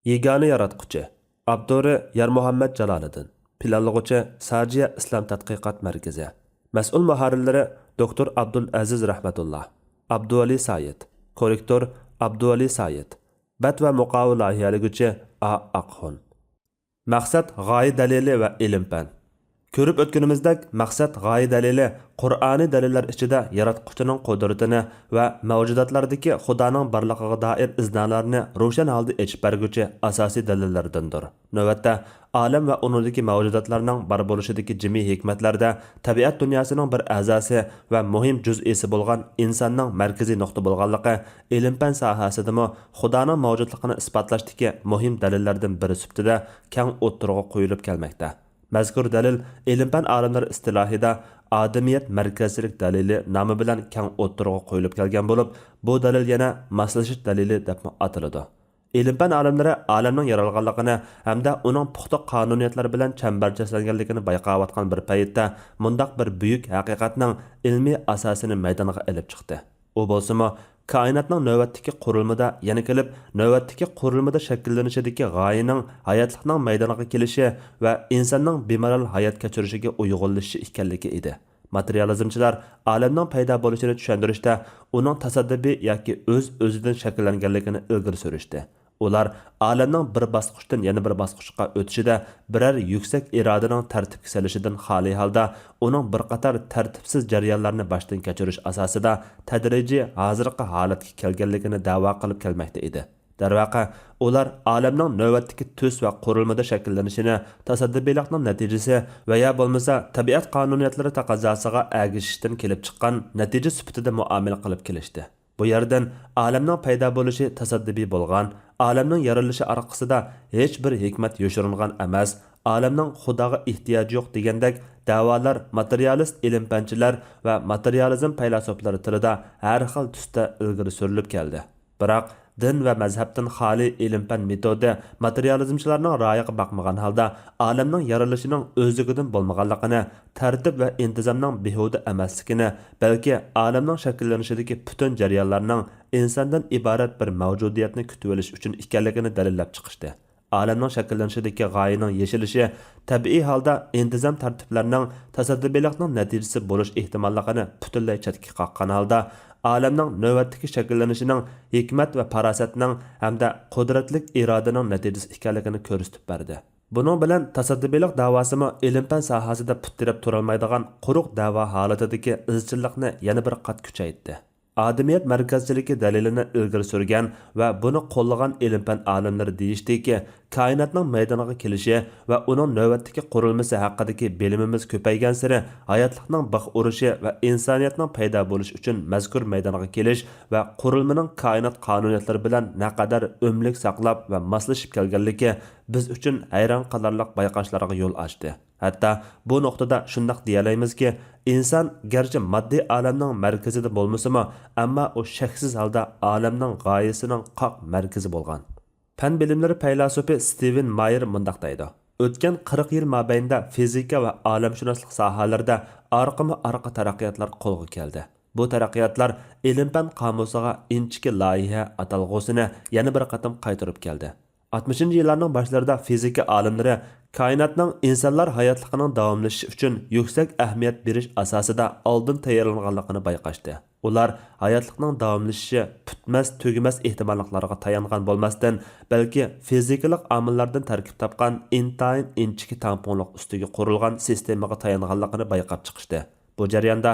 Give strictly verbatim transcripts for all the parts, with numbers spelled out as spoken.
يېگانە ياراتقۇچى. ئاپتورى يارمۇھەممەت جالالىدىن. پىلانلىغۇچى ساجىيە ئىسلام تەتقىقات مەركىزى. مەسئۇل مۇھەررىرلىرى دوكتور ئابدۇلئەزىز رەھمەتۇللا، ئابدۇۋەلى سايىت. كوررېكتور ئابدۇۋەلى سايىت. بەت ۋە مۇقاۋا لايىھەلىگۈچى ئا ئاقخۇن. مەقسەت، غايە دەلىلى ۋە ئىلىم-پەن. كۆرۈپ ئۆتكىنىمىزدەك، مەقسەت، غايە دەلىلى قۇرئانىي دەلىللەر ئىچىدە ياراتقۇچىنىڭ قۇدرىتىنى ۋە مەۋجۇداتلاردىكى خۇدانىڭ بارلىقىغا دائىر ئىزنالارنى روشەن ھالدا ئېچىپ بەرگۈچى ئاساسىي دەلىللەردىندۇر. نۆۋەتتە، ئالەم ۋە ئۇنىڭدىكى مەۋجۇداتلارنىڭ بار بولۇشىدىكى جىمى ھېكمەتلەردە تەبىئەت دۇنياسىنىڭ بىر ئەزاسى ۋە مۇھىم جۈزئىسى بولغان ئىنساننىڭ مەركىزىي نۇقتا بولغانلىقى ئىلىم-پەن ساھەسىدىمۇ خۇدانىڭ مەۋجۇتلۇقىنى ئىسپاتلاشتىكى مۇھىم دەلىللەردىن بىرى سۈپىتىدە كەڭ ئوتتۇرىغا قويۇلۇپ كەلمەكتە. مەزكۇر دەلىل ئىلىم-پەن ئالىملىرى ئىستىلاھىدا ئادىمىيەت مەركەزچىلىك دەلىلى نامى بىلەن كەڭ ئوتتۇرىغا قويۇلۇپ كەلگەن بولۇپ، بۇ دەلىل يەنە ماسلىشىش دەلىلى دەپمۇ ئاتىلىدۇ. ئىلىم-پەن ئالىملىرى ئالەمنىڭ يارالغانلىقىنى ھەمدە ئۇنىڭ پۇختا قانۇنىيەتلەر بىلەن چەمبەرچەسلەنگەنلىكىنى بايقاۋاتقان بىر پەيتتە، مۇنداق بىر بۈيۈك ھەقىقەتنىڭ ئىلمىي ئاساسىنى مەيدانغا ئېلىپ چىقتى. ئۇ بولسىمۇ، كائىناتنىڭ نۆۋەتتىكى قۇرۇلمىدا، يەنە كېلىپ نۆۋەتتىكى قۇرۇلمىدا شەكىللىنىشىدىكى غايىنىڭ ھاياتلىقنىڭ مەيدانغا كېلىشى ۋە ئىنساننىڭ بىمالال ھايات كەچۈرۈشىگە ئۇيغۇنلىشىشى ئىكەنلىكى ئىدى. ماتېرىيالىزمچىلار ئالەمنىڭ پەيدا بولۇشىنى چۈشەندۈرۈشتە ئۇنىڭ تاسادىپىي ياكى ئۆز-ئۆزىدىن شەكىللەنگەنلىكىنى ئىلگىرى سۈرۈشتى. ئۇلار ئالەمنىڭ بىر باسقۇچتىن يەنە بىر باسقۇچقا ئۆتۈشىدە بىرەر يۈكسەك ئىرادىنىڭ تەرتىپكە سېلىشىدىن خالىي ھالدا، ئۇنىڭ بىر قاتار تەرتىپسىز جەريانلارنى باشتىن كەچۈرۈش ئاساسىدا تەدرىجىي ھازىرقى ھالەتكە كەلگەنلىكىنى دەۋا قىلىپ كەلمەكتە ئىدى. دەرۋەقە، ئۇلار ئالەمنىڭ نۆۋەتتىكى تۈس ۋە قۇرۇلمىدا شەكىللىنىشىنى تاسادىپىيلىقنىڭ نەتىجىسى ۋە يا بولمىسا تەبىئەت قانۇنىيەتلىرى تەقەززاسىغا ئەگىشىشتىن كېلىپ چىققان نەتىجە سۈپىتىدە مۇئامىلە قىلىپ كېلىشتى. بۇ يەردىن ئالەمنىڭ پەيدا بولۇشى تاسادىپىي بولغان، ئالەمنىڭ يارىلىشى ئارقىسىدا ھېچ بىر ھېكمەت يوشۇرۇنغان ئەمەس، ئالەمنىڭ خۇداغا ئېھتىياجى يوق دېگەندەك دەۋالار ماتېرىيالىست ئىلىم-پەنچىلەر ۋە ماتېرىيالىزم پەيلاسوپلىرى تىلىدا ھەر خىل تۈستە ئىلگىرى سۈرۈلۈپ كەلدى. بىراق، دىن ۋە مەزھەپتىن خالىي ئىلىم-پەن مېتودى ماتېرىيالىزمچىلارنىڭ رايىغا باقمىغان ھالدا، ئالەمنىڭ يارىلىشىنىڭ ئۆزلۈكىدىن بولمىغانلىقىنى، تەرتىپ ۋە ئىنتىزامنىڭ بىھۇدە ئەمەسلىكىنى، بەلكى ئالەمنىڭ شەكىللىنىشىدىكى پۈتۈن جەريانلارنىڭ ئىنساندىن ئىبارەت بىر مەۋجۇدىيەتنى كۈتۈۋېلىش ئۈچۈن ئىكەنلىكىنى دەلىللەپ چىقىشتى. ئالەمنىڭ شەكىللىنىشىدىكى غايىنىڭ يېشىلىشى تەبىئىي ھالدا ئىنتىزام تەرتىپلەرنىڭ تاسادىپىيلىقنىڭ نەتىجىسى بولۇش ئېھتىماللىقىنى پۈتۈنلەي چەتكە قاققان ھالدا، ئالەمنىڭ نۆۋەتتىكى شەكىللىنىشىنىڭ ھېكمەت ۋە پاراسەتنىڭ ھەمدە قۇدرەتلىك ئىرادىنىڭ نەتىجىسى ئىكەنلىكىنى كۆرسىتىپ بەردى. بۇنىڭ بىلەن تاسادىپىيلىق دەۋاسىمۇ ئىلىم-پەن ساھەسىدە پۇت تىرەپ تۇرالمايدىغان قۇرۇق دەۋا ھالىتىدىكى ئىزچىللىقنى يەنە بىر قات كۈچەيتتى. ئادىمىيەت مەركەزچىلىكى دەلىلىنى ئىلگىرى سۈرگەن ۋە بۇنى قوللىغان ئىلىم-پەن ئالىملىرى دېيىشتىكى، كائىناتنىڭ مەيدانغا كېلىشى ۋە ئۇنىڭ نۆۋەتتىكى قۇرۇلمىسى ھەققىدىكى بىلىمىمىز كۆپەيگەنسېرى، ھاياتلىقنىڭ بىخ ئۇرۇشى ۋە ئىنسانىيەتنىڭ پەيدا بولۇشى ئۈچۈن مەزكۇر مەيدانغا كېلىش ۋە قۇرۇلمىنىڭ كائىنات قانۇنىيەتلىرى بىلەن نەقەدەر ئۆملۈك ساقلاپ ۋە ماسلىشىپ كەلگەنلىكى بىز ئۈچۈن ھەيران قالارلىق بايقاشلارغا يول ئاچتى. ھەتتا بۇ نۇقتىدا شۇنداق دېيەلەيمىزكى، ئىنسان گەرچە ماددىي ئالەمنىڭ مەركىزىدە بولمىسىمۇ، ئەمما ئۇ شەكسىز ھالدا ئالەمنىڭ غايىسىنىڭ قاق مەركىزى بولغان. پەن بىلىملىرى پەيلاسوپى ستىۋېن مايېر مۇنداق دەيدۇ: «ئۆتكەن قىرىق يىل مابەينىدە فىزىكا ۋە ئالەمشۇناسلىق ساھەلىرىدە ئارقىمۇ ئارقا تەرەققىياتلار قولغا كەلدى. بۇ تەرەققىياتلار ئىلىم-پەن قامۇسىغا ئىنچىكە لايىھە ئاتالغۇسىنى يەنە بىر قېتىم قايتۇرۇپ كەلدى.» ئاتمىشىنچى يىللارنىڭ باشلىرىدا فىزىكا ئالىملىرى كائىناتنىڭ ئىنسانلار ھاياتلىقىنىڭ داۋاملىشىشى ئۈچۈن يۈكسەك ئەھمىيەت بېرىش ئاساسىدا ئالدىن تەييارلانغانلىقىنى بايقاشتى. ئۇلار ھاياتلىقنىڭ داۋاملىشىشى پۈتمەس، تۈگىمەس ئېھتىماللىقلارغا تايانغان بولماستىن، بەلكى فىزىكىلىق ئامىللاردىن تەركىب تاپقان ئىنتايىن ئىنچىكە تەڭپۇڭلۇق ئۈستىگە قۇرۇلغان سىستېمىغا تايانغانلىقىنى بايقاپ چىقىشتى. بۇ جەرياندا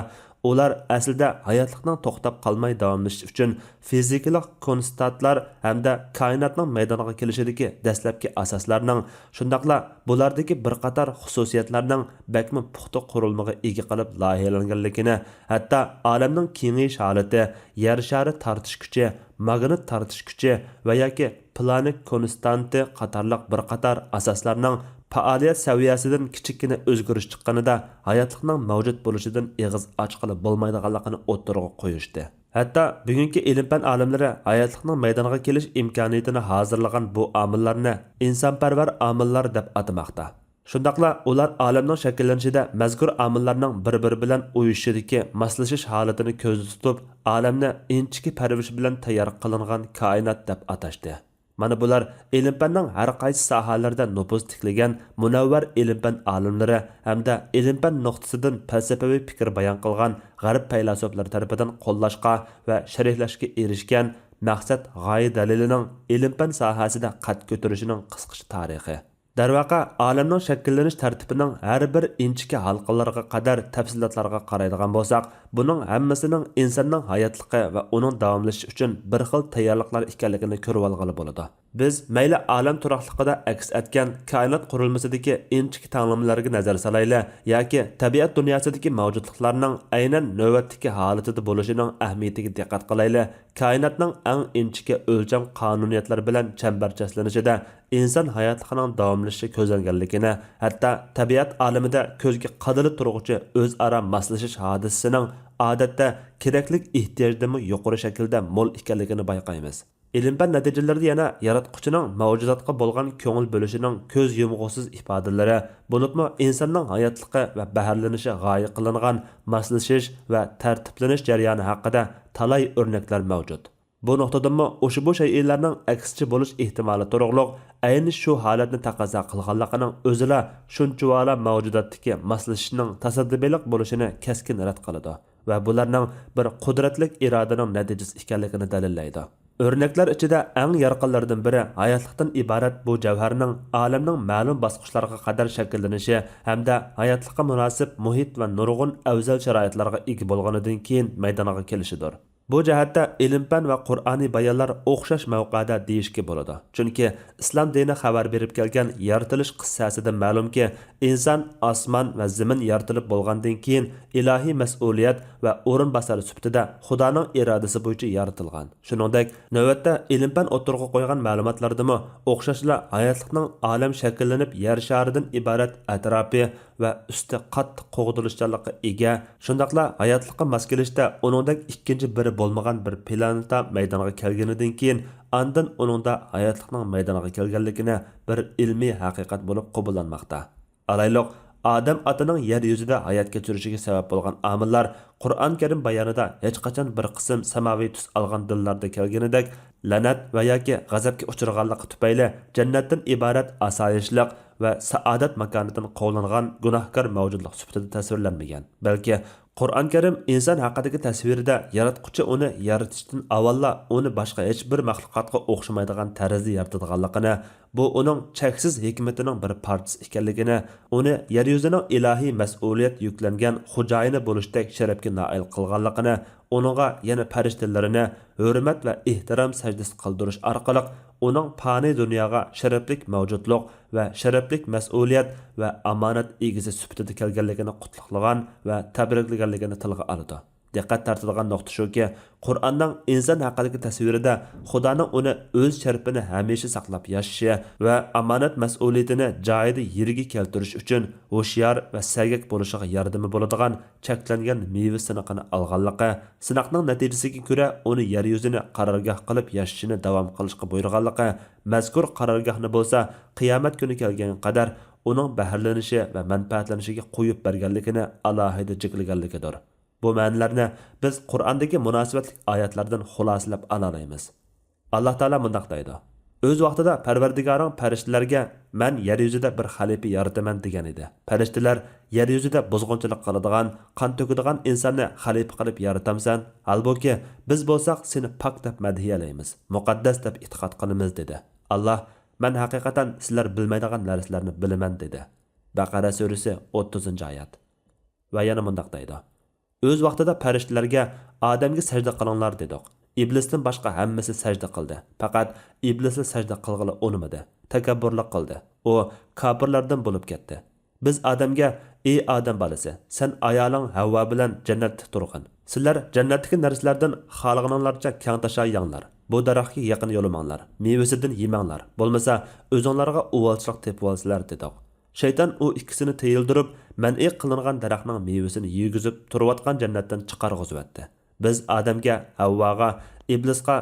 ئۇلار ئەسلىدە ھاياتلىقنىڭ توختاپ قالماي داۋاملىشىشى ئۈچۈن فىزىكىلىق كونستانتلار ھەمدە كائىناتنىڭ مەيدانغا كېلىشىدىكى دەسلەپكى ئاساسلارنىڭ، شۇنداقلا بۇلاردىكى بىر قاتار خۇسۇسىيەتلەرنىڭ بەكمۇ پۇختا قۇرۇلمىغا ئىگە قىلىپ لايىھەلەنگەنلىكىنى، ھەتتا ئالەمنىڭ كېڭىيىش ھالىتى، يەر شارى تارتىش كۈچى، ماگنىت تارتىش كۈچى ۋە ياكى پلانك كونستانتى قاتارلىق بىر قاتار ئاساسلارنىڭ پائالىيەت سەۋىيەسىدىن كىچىككىنە ئۆزگىرىش چىققىنىدا، ھاياتلىقنىڭ مەۋجۇت بولۇشىدىن ئېغىز ئاچقىلى بولمايدىغانلىقىنى ئوتتۇرىغا قويۇشتى. ھەتتا بۈگۈنكى ئىلىم-پەن ئالىملىرى ھاياتلىقنىڭ مەيدانغا كېلىش ئىمكانىيىتىنى ھازىرلىغان بۇ ئامىللارنى ئىنسانپەرۋەر ئامىللار دەپ ئاتىماقتا. شۇنداقلا ئۇلار ئالەمنىڭ شەكىللىنىشىدە مەزكۇر ئامىللارنىڭ بىر-بىرى بىلەن ئۇيۇشۇشىدىكى ماسلىشىش ھالىتىنى كۆزدە تۇتۇپ، ئالەمنى ئىنچىكە پەرۋىش بىلەن تەييار قىلىنغان كائىنات دەپ ئاتاشتى. مانا بۇلار ئىلىم-پەننىڭ ھەر قايسى ساھەلىرىدە نوپۇز تىكلىگەن مۇنەۋۋەر ئىلىم-پەن ئالىملىرى ھەمدە ئىلىم-پەن نۇقتىسىدىن پەلسەپىۋى پىكىر بايان قىلغان غەرب پەيلاسوپلىرى تەرىپىدىن قوللاشقا ۋە شەرھلەشكە ئېرىشكەن مەقسەت غايە دەلىلىنىڭ ئىلىم-پەن ساھەسىدە قەد كۆتۈرۈشىنىڭ قىسقىچە تارىخى. دەرۋەقە، ئالەمنىڭ شەكىللىنىش تەرتىپىنىڭ ھەر بىر ئىنچىكە ھالقىلىرىغا قەدەر تەپسىلاتلارغا قارايدىغان بولساق، بۇنىڭ ھەممىسىنىڭ ئىنساننىڭ ھاياتلىقى ۋە ئۇنىڭ داۋاملىشىشى ئۈچۈن بىر خىل تەييارلىقلار ئىكەنلىكىنى كۆرۈۋالغىلى بولىدۇ. بىز مەيلى ئالەم تۇراقلىقىدا ئەكس ئەتكەن كائىنات قۇرۇلمىسىدىكى ئىنچىكە تەڭلىمىلەرگە نەزەر سالايلى ياكى تەبىئەت دۇنياسىدىكى مەۋجۇتلۇقلارنىڭ ئەينەن نۆۋەتتىكى ھالىتىدە بولۇشىنىڭ ئەھمىيىتىگە دىققەت قىلايلى، كائىناتنىڭ ئەڭ ئىنچىكە ئۆلچەم قانۇنىيەتلىرى بىلەن چەمبەرچەسلىنىشىدە ئىنسان ھاياتلىقىنىڭ داۋاملىشىشى كۆزلەنگەنلىكىنى، ھەتتا تەبىئەت ئالىمىدە كۆزگە قادىلى تۇرغۇچى ئۆزئارا ماسلىشىش ھادىسىسىنىڭ ئادەتتە كېرەكلىك ئېھتىياجدىنمۇ يۇقىرى شەكىلدە مول ئىكەنلىكىنى بايقايمىز. ئىلىم-پەن نەتىجىلىرىدە يەنە ياراتقۇچىنىڭ مەۋجۇداتقا بولغان كۆڭۈل بۆلۈشىنىڭ كۆز يۇمغۇسىز ئىپادىلىرى، بولۇپمۇ ئىنساننىڭ ھاياتلىقى ۋە بەھرىلىنىشى غايە قىلىنغان ماسلىشىش ۋە تەرتىپلىنىش جەريانى ھەققىدە تالاي ئۆرنەكلەر مەۋجۇت. بۇ نۇقتىدىنمۇ ئۇشبۇ شەيئىلەرنىڭ ئەكسىچە بولۇش ئېھتىمالى تۇرۇقلۇق ئەينى شۇ ھالەتنى تەقەززا قىلغانلىقىنىڭ ئۆزىلا شۇنچىۋالا مەۋجۇداتتىكى ماسلىشىشنىڭ تاسادىپىيلىق بولۇشىنى كەسكىن رەت قىلىدۇ ۋە بۇلارنىڭ بىر قۇدرەتلىك ئىرادىنىڭ نەتىجىسى ئىكەنلىكىنى دەلىللەيدۇ. ئۆرنەكلەر ئىچىدە ئەڭ يارقىنلىرىدىن بىرى ھاياتلىقتىن ئىبارەت بۇ جەۋھەرنىڭ ئالەمنىڭ مەلۇم باسقۇچلارغا قەدەر شەكىللىنىشى ھەمدە ھاياتلىققا مۇناسىپ مۇھىت ۋە نۇرغۇن ئەۋزەل شارائىتلارغا ئىگە بولغىنىدىن كېيىن مەيدانغا كېلىشىدۇر. بۇ جەھەتتە ئىلىم-پەن ۋە قۇرئانىي بايانلار ئوخشاش مەۋقەدە دېيىشكە بولىدۇ. چۈنكى ئىسلام دىنى خەۋەر بېرىپ كەلگەن يارىتىلىش قىسسەسىدىن مەلۇمكى، ئىنسان ئاسمان ۋە زېمىن يارىتىلىپ بولغاندىن كېيىن ئىلاھىي مەسئۇلىيەت ۋە ئورۇنباسار سۈپىتىدە خۇدانىڭ ئىرادىسى بويىچە يارىتىلغان. شۇنىڭدەك، نۆۋەتتە ئىلىم-پەن ئوتتۇرىغا قويغان مەلۇماتلاردىمۇ ئوخشاشلا ھاياتلىقنىڭ ئالەم شەكىللىنىپ يەر شارىدىن ئىبارەت ئەتراپى ۋە ئۈستى قاتتىق قوغدىلىشچانلىققا ئىگە، شۇنداقلا ھاياتلىققا ماس كېلىشتە ئۇنىڭدەك ئىككىنچى بىرى بولمىغان بىر پلانېتا مەيدانغا كەلگىنىدىن كېيىن، ئاندىن ئۇنىڭدا ھاياتلىقنىڭ مەيدانغا كەلگەنلىكىنى بىر ئىلمىي ھەقىقەت بولۇپ قوبۇللانماقتا. ئالايلۇق، ئادەم ئاتىنىڭ يەر يۈزىدە ھايات كەچۈرۈشىگە سەۋەب بولغان ئامىللار قۇرئان كەرىم بايانىدا ھېچقاچان بىر قىسىم ساماۋىي تۈس ئالغان دىنلاردا كەلگىنىدەك، لەنەت ۋە ياكى غەزەپكە ئۇچرىغانلىقى تۈپەيلى جەننەتتىن ئىبارەت ئاسايىشلىق ۋە سائادەت ماكانىدىن قوغلانغان گۇناھكار مەۋجۇتلۇق سۈپىتىدە تەسۋىرلەنمىگەن، بەلكى قۇرئان كەرىم ئىنسان ھەققىدىكى تەسۋىرىدە ياراتقۇچى ئۇنى يارىتىشتىن ئاۋۋاللا ئۇنى باشقا ھېچ بىر مەخلۇقاتقا ئوخشىمايدىغان تەرزدە يارىتىدىغانلىقىنى، بۇ ئۇنىڭ چەكسىز ھېكمىتىنىڭ بىر پارچىسى ئىكەنلىكىنى، ئۇنى يەر يۈزىنىڭ ئىلاھىي مەسئۇلىيەت يۈكلەنگەن خوجايىنى بولۇشتەك شەرەپكە نائىل قىلغانلىقىنى، ئۇنىڭغا يەنە پەرىشتىلىرىنى ھۆرمەت ۋە ئېھتىرام سەجدىسى قىلدۇرۇش ئارقىلىق ئۇنىڭ پانىي دۇنياغا شەرەپلىك مەۋجۇتلۇق ۋە شەرەپلىك مەسئۇلىيەت ۋە ئامانەت ئىگىسى سۈپىتىدە كەلگەنلىكىنى قۇتلۇقلىغان ۋە تەبرىكلىگەنلىكىنى تىلغا ئالىدۇ. دىققەت تارتىدىغان نۇقتا شۇكى، قۇرئاننىڭ ئىنسان ھەققىدىكى تەسۋىرىدە خۇدانىڭ ئۇنى ئۆز شەرىپىنى ھەمىشە ساقلاپ ياشىشى ۋە ئامانەت مەسئۇلىيىتىنى جايىدا يېرىگە كەلتۈرۈش ئۈچۈن ھوشيار ۋە سەگەك بولۇشىغا ياردىمى بولىدىغان چەكلەنگەن مېۋە سىنىقىنى ئالغانلىقى، سىناقنىڭ نەتىجىسىگە كۆرە ئۇنى يەر يۈزىنى قارارگاھ قىلىپ ياشىشىنى داۋام قىلىشقا بۇيرۇغانلىقى، مەزكۇر قارارگاھنى بولسا قىيامەت كۈنى كەلگەنگە قەدەر ئۇنىڭ بەھرىلىنىشى ۋە مەنپەئەتلىنىشىگە قويۇپ بەرگەنلىكىنى ئالاھىدە جىكلىگەنلىكىدۇر. بۇ مەنىلەرنى بىز قۇرئاندىكى مۇناسىۋەتلىك ئايەتلەردىن خۇلاسىلەپ ئالالايمىز. ئاللا تائالا مۇنداق دەيدۇ: «ئۆز ۋاقتىدا پەرۋەردىگارىڭ پەرىشتىلەرگە، مەن يەر يۈزىدە بىر خەلىپە يارىتىمەن، دېگەن ئىدى. پەرىشتىلەر، يەر يۈزىدە بۇزغۇنچىلىق قىلىدىغان، قان تۆكىدىغان ئىنساننى خەلىپە قىلىپ يارىتامسەن؟ ھالبۇكى، بىز بولساق سېنى پاك دەپ مەدھىيەلەيمىز، مۇقەددەس دەپ ئېتىقاد قىلىمىز» دېدى. ئاللا: «مەن ھەقىقەتەن سىلەر بىلمەيدىغان نەرسىلەرنى بىلىمەن» دېدى. بەقەرە سۈرىسى، ئوتتۇزىنچى ئايەت. ۋە يەنە مۇنداق دەيدۇ: «ئۆز ۋاقتىدا پەرىشتىلەرگە، ئادەمگە سەجدە قىلىڭلار دېدۇق. ئىبلىستىن باشقا ھەممىسى سەجدە قىلدى. پەقەت ئىبلىسلا سەجدە قىلغىلى ئۇنىمىدى. تەكەببۇرلۇق قىلدى. ئۇ كاپىرلاردىن بولۇپ كەتتى. بىز ئادەمگە، ئى ئادەم بالىسى، سەن ئايالىڭ ھەۋۋا بىلەن جەننەتتە تۇرغىن. سىلەر جەننەتتىكى نەرسىلەردىن خالىغىنىڭلارچە كەڭتاشا يەڭلار. بۇ دەرەخكە يېقىن يولىماڭلار. مېۋىسىدىن يېمەڭلار. بولمىسا ئۆزۈڭلارغا ئۇۋالچىلىق تېپىۋالىسىلەر» دېدۇق. شەيتان ئۇ ئىككىسىنى تىيىلدۈرۈپ، مەنئى قىلىنغان دەرەخنىڭ مېۋىسىنى يېگۈزۈپ، تۇرۇۋاتقان جەننەتتىن چىقارغۇزۇۋەتتى. بىز ئادەمگە، ھەۋۋاغا، ئىبلىسقا،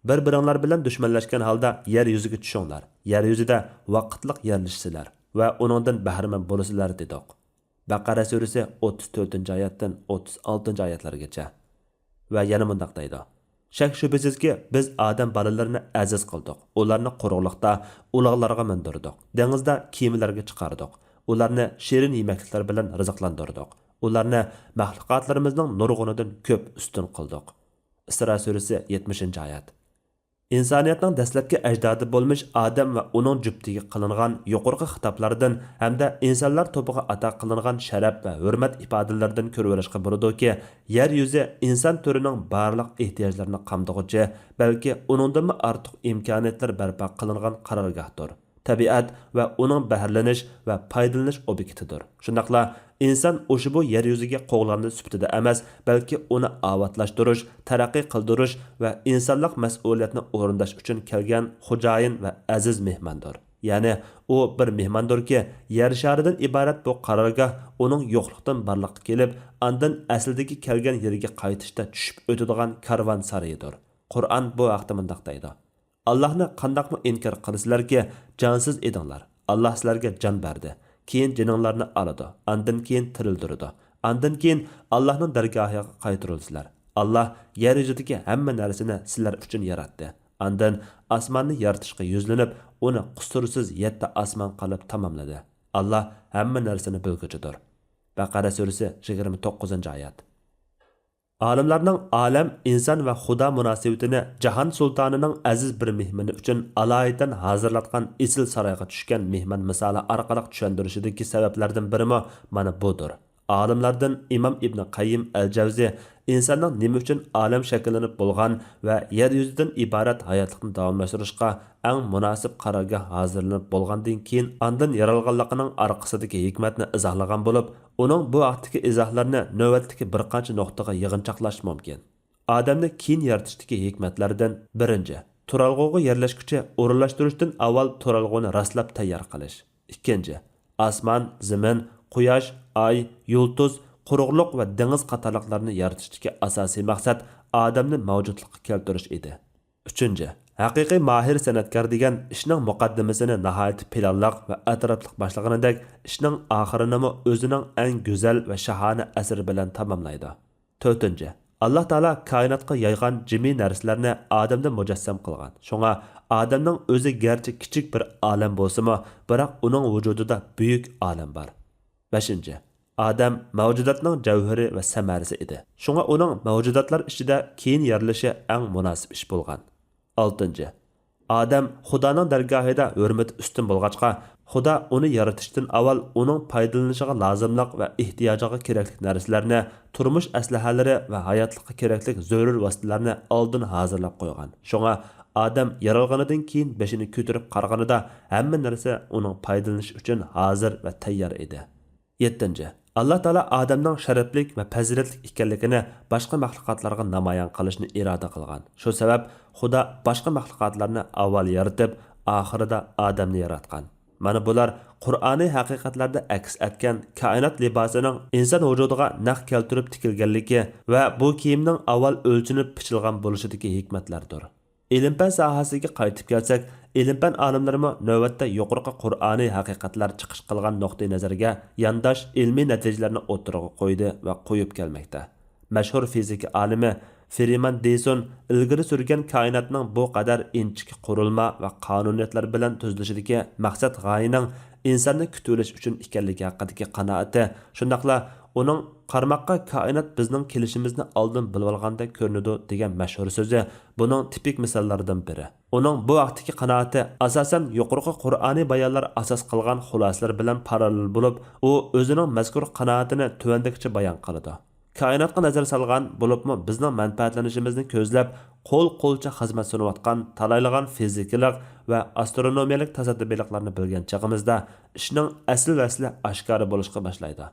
«بىر-بىرىڭلار بىلەن دۈشمەنلەشكەن ھالدا يەر يۈزىگە چۈشۈڭلار، يەر يۈزىدە ۋاقىتلىق يەرلىشىسىلەر ۋە ئۇنىڭدىن بەھرىمەن بولىسىلەر» دېدۇق. بەقەرە سۈرىسى، ئوتتۇز تۆتىنچى ئايەتتىن ئوتتۇز ئالتىنچى ئايەتلەرگىچە. ۋە يەنە مۇنداق دەيدۇ: شەك-شۈبھىسىزكى، بىز ئادەم بالىلىرىنى ئەزىز قىلدۇق، ئۇلارنى قۇرۇقلۇقتا ئۇلاغلارغا مىندۈردۇق، دېڭىزدا كېمىلەرگە چىقاردۇق، ئۇلارنى شېرىن يېمەكلىكلەر بىلەن رىزىقلاندۇردۇق، ئۇلارنى مەخلۇقاتلىرىمىزنىڭ نۇرغۇنىدىن كۆپ ئۈستۈن قىلدۇق. ئىسرا سۈرىسى، يەتمىشىنچى ئايەت. ئىنسانىيەتنىڭ دەسلەپكى ئەجدادى بولمىش ئادەم ۋە ئۇنىڭ جۈپتىگە قىلىنغان يۇقىرىقى خىتابلاردىن ھەمدە ئىنسانلار توپىغا ئاتا قىلىنغان شەرەپ ۋە ھۆرمەت ئىپادىلىرىدىن كۆرۈۋېلىشقا بولىدۇكى، يەر يۈزى ئىنسان تۈرىنىڭ بارلىق ئېھتىياجلىرىنى قامدىغۇچى، بەلكى ئۇنىڭدىنمۇ ئارتۇق ئىمكانىيەتلەر بەرپا قىلىنغان قارارگاھتۇر. تەبىئەت ۋە ئۇنىڭ بەھرىلىنىش ۋە پايدىلىنىش ئوبيېكتىدۇر. شۇنداقلا ئىنسان ئۇشبۇ يەر يۈزىگە قوغلاندى سۈپىتىدە ئەمەس، بەلكى ئۇنى ئاۋاتلاشتۇرۇش، تەرەققىي قىلدۇرۇش ۋە ئىنسانلىق مەسئۇلىيەتنى ئورۇنداش ئۈچۈن كەلگەن خوجايىن ۋە ئەزىز مېھماندۇر. يەنى ئۇ بىر مېھماندۇركى، يەر شارىدىن ئىبارەت بۇ قارارگاھ ئۇنىڭ يوقلۇقتىن بارلىققا كېلىپ، ئاندىن ئەسلىدىكى كەلگەن يېرىگە قايتىشتا چۈشۈپ ئۆتىدىغان كارۋان سارىيىدۇر. قۇرئان بۇ ھەقتە مۇنداق دەيدۇ: ئاللاھنى قانداقمۇ ئىنكار قىلىسىلەركى، جانسىز ئىدىڭلار. ئاللاھ سىلەرگە جان بەردى، كېيىن جېنىڭلارنى ئالىدۇ، ئاندىن كېيىن تىرىلدۈرىدۇ، ئاندىن كېيىن ئاللاھنىڭ دەرگاھىغا قايتۇرۇلىسىلەر. ئاللاھ يەر يۈزىدىكى ھەممە نەرسىنى سىلەر ئۈچۈن ياراتتى. ئاندىن ئاسماننى يارىتىشقا يۈزلىنىپ، ئۇنى قۇسۇرسىز يەتتە ئاسمان قىلىپ تاماملىدى. ئاللاھ ھەممە نەرسىنى بىلگۈچىدۇر. بەقەرە سۈرىسى، يىگىرمە توققۇزىنچى ئايەت. ئالىملارنىڭ ئالەم، ئىنسان ۋە خۇدا مۇناسىۋىتىنى جاھان سۇلتانىنىڭ ئەزىز بىر مېھمىنى ئۈچۈن ئالايىتەن ھازىرلاتقان ئېسىل سارايغا چۈشكەن مېھمان مىسالى ئارقىلىق چۈشەندۈرۈشىدىكى سەۋەبلەردىن بىرىمۇ مانا بۇدۇر. ئالىملاردىن ئىمام ئىبنى قەييىم ئەل جەۋزى ئىنساننىڭ نېمە ئۈچۈن ئالەم شەكىللىنىپ بولغان ۋە يەر يۈزىدىن ئىبارەت ھاياتلىقنى داۋاملاشتۇرۇشقا ئەڭ مۇناسىپ قارارگاھ ھازىرلىنىپ بولغاندىن كېيىن ئاندىن يارالغانلىقىنىڭ ئارقىسىدىكى ھېكمەتنى ئىزاھلىغان بولۇپ، ئۇنىڭ بۇ ھەقتىكى ئىزاھلىرىنى نۆۋەتتىكى بىر قانچە نۇقتىغا يىغىنچاقلاش مۇمكىن. ئادەمنى كېيىن يارىتىشتىكى ھېكمەتلەردىن بىرىنچى، تۇرالغۇغا يەرلەشكۈچى ئورۇنلاشتۇرۇشتىن ئاۋۋال تۇرالغۇنى راسلاپ تەييار قىلىش. ئىككىنچى، ئاسمان، زېمىن، قۇياش، ئاي، يۇلتۇز، قۇرۇقلۇق ۋە دېڭىز قاتارلىقلارنى يارىتىشتىكى ئاساسىي مەقسەت ئادەمنى مەۋجۇتلۇققا كەلتۈرۈش ئىدى. ئۈچىنچى، ھەقىقىي ماھىر سەنئەتكار دېگەن ئىشنىڭ مۇقەددىمىسىنى ناھايىتى پىلانلىق ۋە ئەتراپلىق باشلىغىنىدەك، ئىشنىڭ ئاخىرىنىمۇ ئۆزىنىڭ ئەڭ گۈزەل ۋە شاھانە ئەسىرى بىلەن تاماملايدۇ. تۆتىنچى، ئاللاھ تائالا كائىناتقا يايغان جىمى نەرسىلەرنى ئادەمدە مۇجەسسەم قىلغان. شۇڭا ئادەمنىڭ ئۆزى گەرچە كىچىك بىر ئالەم بولسىمۇ، بىراق ئۇنىڭ ۋۇجۇدىدا بۈيۈك ئالەم بار. بەشىنچى، ئادەم مەۋجۇداتنىڭ جەۋھىرى ۋە سەمەرىسى ئىدى. شۇڭا ئۇنىڭ مەۋجۇداتلار ئىچىدە كېيىن يارىلىشى ئەڭ مۇناسىپ ئىش بولغان. ئالتىنچى، ئادەم خۇدانىڭ دەرگاھىدا ھۆرمىتى ئۈستۈن بولغاچقا، خۇدا ئۇنى يارىتىشتىن ئاۋۋال ئۇنىڭ پايدىلىنىشىغا لازىملىق ۋە ئېھتىياجىغا كېرەكلىك نەرسىلەرنى، تۇرمۇش ئەسلىھەلىرى ۋە ھاياتلىققا كېرەكلىك زۆرۈر ۋاسىتىلەرنى ئالدىن ھازىرلاپ قويغان. شۇڭا ئادەم يارالغىنىدىن كېيىن بېشىنى كۆتۈرۈپ قارىغىنىدا، ھەممە نەرسە ئۇنىڭ پايدىلىنىشى ئۈچۈن ھازىر ۋە تەييار ئىدى. يەتتىنچى، ئاللاھ تائالا ئادەمنىڭ شەرەپلىك ۋە پەزىلەتلىك ئىكەنلىكىنى باشقا مەخلۇقاتلارغا نامايان قىلىشنى ئىرادە قىلغان. شۇ سەۋەب خۇدا باشقا مەخلۇقاتلارنى ئاۋۋال يارىتىپ، ئاخىرىدا ئادەمنى ياراتقان. مانا بۇلار قۇرئانىي ھەقىقەتلەردە ئەكس ئەتكەن كائىنات لىباسىنىڭ ئىنسان ۋۇجۇدىغا نەق كەلتۈرۈپ تىكىلگەنلىكى ۋە بۇ كىيىمنىڭ ئاۋۋال ئۆلچىنىپ پىچىلغان بولۇشىدىكى ھېكمەتلەردۇر. ئىلىم-پەن ساھەسىگە قايتىپ كەلسەك، ئىلىم-پەن ئالىملىرىمۇ نۆۋەتتە يۇقىرىقى قۇرئانىي ھەقىقەتلەر چىقىش قىلغان نۇقتىئى نەزەرگە يانداش ئىلمىي نەتىجىلەرنى ئوتتۇرىغا قويدى ۋە قويۇپ كەلمەكتە. مەشھۇر فىزىكا ئالىمى فرىمان دېيسون ئىلگىرى سۈرگەن كائىناتنىڭ بۇ قەدەر ئىنچىكە قۇرۇلما ۋە قانۇنىيەتلەر بىلەن تۈزۈلۈشىدىكى مەقسەت غايىنىڭ ئىنساننى كۈتۈۋېلىش ئۈچۈن ئىكەنلىكى ھەققىدىكى قانائىتى، شۇنداقلا ئۇنىڭ قارىماققا كائىنات بىزنىڭ كېلىشىمىزنى ئالدىن بىلىۋالغاندەك كۆرۈنىدۇ دېگەن مەشھۇر سۆزى بۇنىڭ تىپىك مىساللىرىدىن بىرى. ئۇنىڭ بۇ ھەقتىكى قانائىتى ئاساسەن يۇقىرىقى قۇرئانىي بايانلار ئاساس قىلغان خۇلاسىلەر بىلەن پاراللېل بولۇپ، ئۇ ئۆزىنىڭ مەزكۇر قانائىتىنى تۆۋەندىكىچە بايان قىلىدۇ. كائىناتقا نەزەر سالغان، بولۇپمۇ بىزنىڭ مەنپەئەتلىنىشىمىزنى كۆزلەپ، قول-قولچە خىزمەت سۇنۇۋاتقان تالايلىغان فىزىكىلىق ۋە ئاسترونومىيەلىك تاسادىپىيلىقلارنى بىلگەن چېغىمىزدا، ئىشنىڭ ئەسلى ۋەسلى ئاشكارا بولۇشقا باشلايدۇ.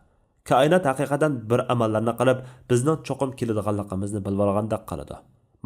كائىنات ھەقىقەتەن بىر ئاماللارنى قىلىپ، بىزنىڭ چوقۇم كېلىدىغانلىقىمىزنى بىلىۋالغاندەك قىلىدۇ.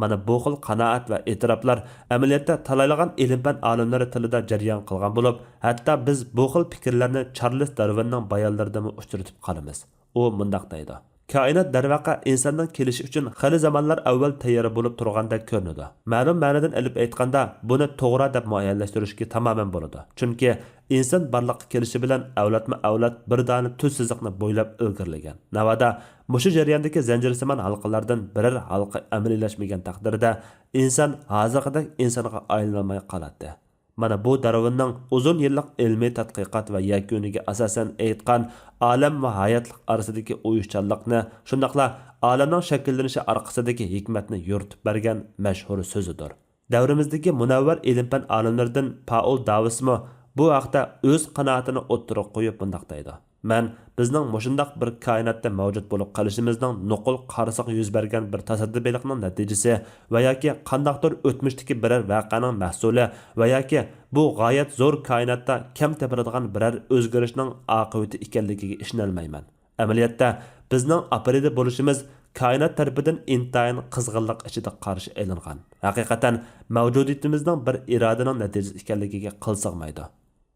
مانا بۇ خىل قانائەت ۋە ئېتىراپلار ئەمەلىيەتتە تالايلىغان ئىلىم-پەن ئالىملىرى تىلىدا جەريان قىلغان بولۇپ، ھەتتا بىز بۇ خىل پىكىرلەرنى چارلىس دارۋىننىڭ بايانلىرىدىمۇ ئۇچرىتىپ قالىمىز. ئۇ مۇنداق دەيدۇ: كائىنات دەرۋەقە ئىنساننىڭ كېلىشى ئۈچۈن خېلى زامانلار ئەۋۋەل تەييار بولۇپ تۇرغاندەك كۆرۈنىدۇ. مەلۇم مەنىدىن ئېلىپ ئېيتقاندا، بۇنى توغرا دەپ مۇئەييەنلەشتۈرۈشكە تامامەن بولىدۇ. چۈنكى ئىنسان بارلىققا كېلىشى بىلەن ئەۋلادمۇ ئەۋلاد بىر دانە تۈز سىزىقنى بويلاپ ئىلگىرىلىگەن. ناۋادا مۇشۇ جەرياندىكى زەنجىرسىمان ھالقىلىردىن بىرەر ھالقا ئەمەلىيلەشمىگەن تەقدىردە، ئىنسان ھازىرقىدەك ئىنسانغا ئايلىنالماي قالاتتى. مانا بۇ دارۋىننىڭ ئۇزۇن يىللىق ئىلمىي تەتقىقات ۋە يەكۈنىگە ئاساسەن ئېيتقان ئالەم ۋە ھاياتلىق ئارىسىدىكى ئۇيۇشچانلىقنى، شۇنداقلا ئالەمنىڭ شەكىللىنىشى ئارقىسىدىكى ھېكمەتنى يورۇتۇپ بەرگەن مەشھۇر سۆزىدۇر. دەۋرىمىزدىكى مۇنەۋۋەر ئىلىم-پەن ئالىملىرىدىن پائول داۋىسمۇ بۇ ھەقتە ئۆز قانائىتىنى ئوتتۇرىغا قويۇپ مۇنداق دەيدۇ: مەن بىزنىڭ مۇشۇنداق بىر كائىناتتا مەۋجۇت بولۇپ قېلىشىمىزنىڭ نوقۇل قارىسىغا يۈز بەرگەن بىر تاسادىپىيلىقنىڭ نەتىجىسى ۋە ياكى قانداقتۇر ئۆتمۈشتىكى بىرەر ۋەقەنىڭ مەھسۇلى ۋە ياكى بۇ غايەت زور كائىناتتا كەم تېپىلىدىغان بىرەر ئۆزگىرىشنىڭ ئاقىۋىتى ئىكەنلىكىگە ئىشىنەلمەيمەن. ئەمەلىيەتتە، بىزنىڭ ئاپرېدە بولۇشىمىز كائىنات تەرىپىدىن ئىنتايىن قىزغىنلىق ئىچىدە قارشى ئېلىنغان، ھەقىقەتەن مەۋجۇدىيىتىمىزنىڭ بىر ئىرادىنىڭ نەتىجىسى ئىكەنلىكىگە قىل سىغمايدۇ.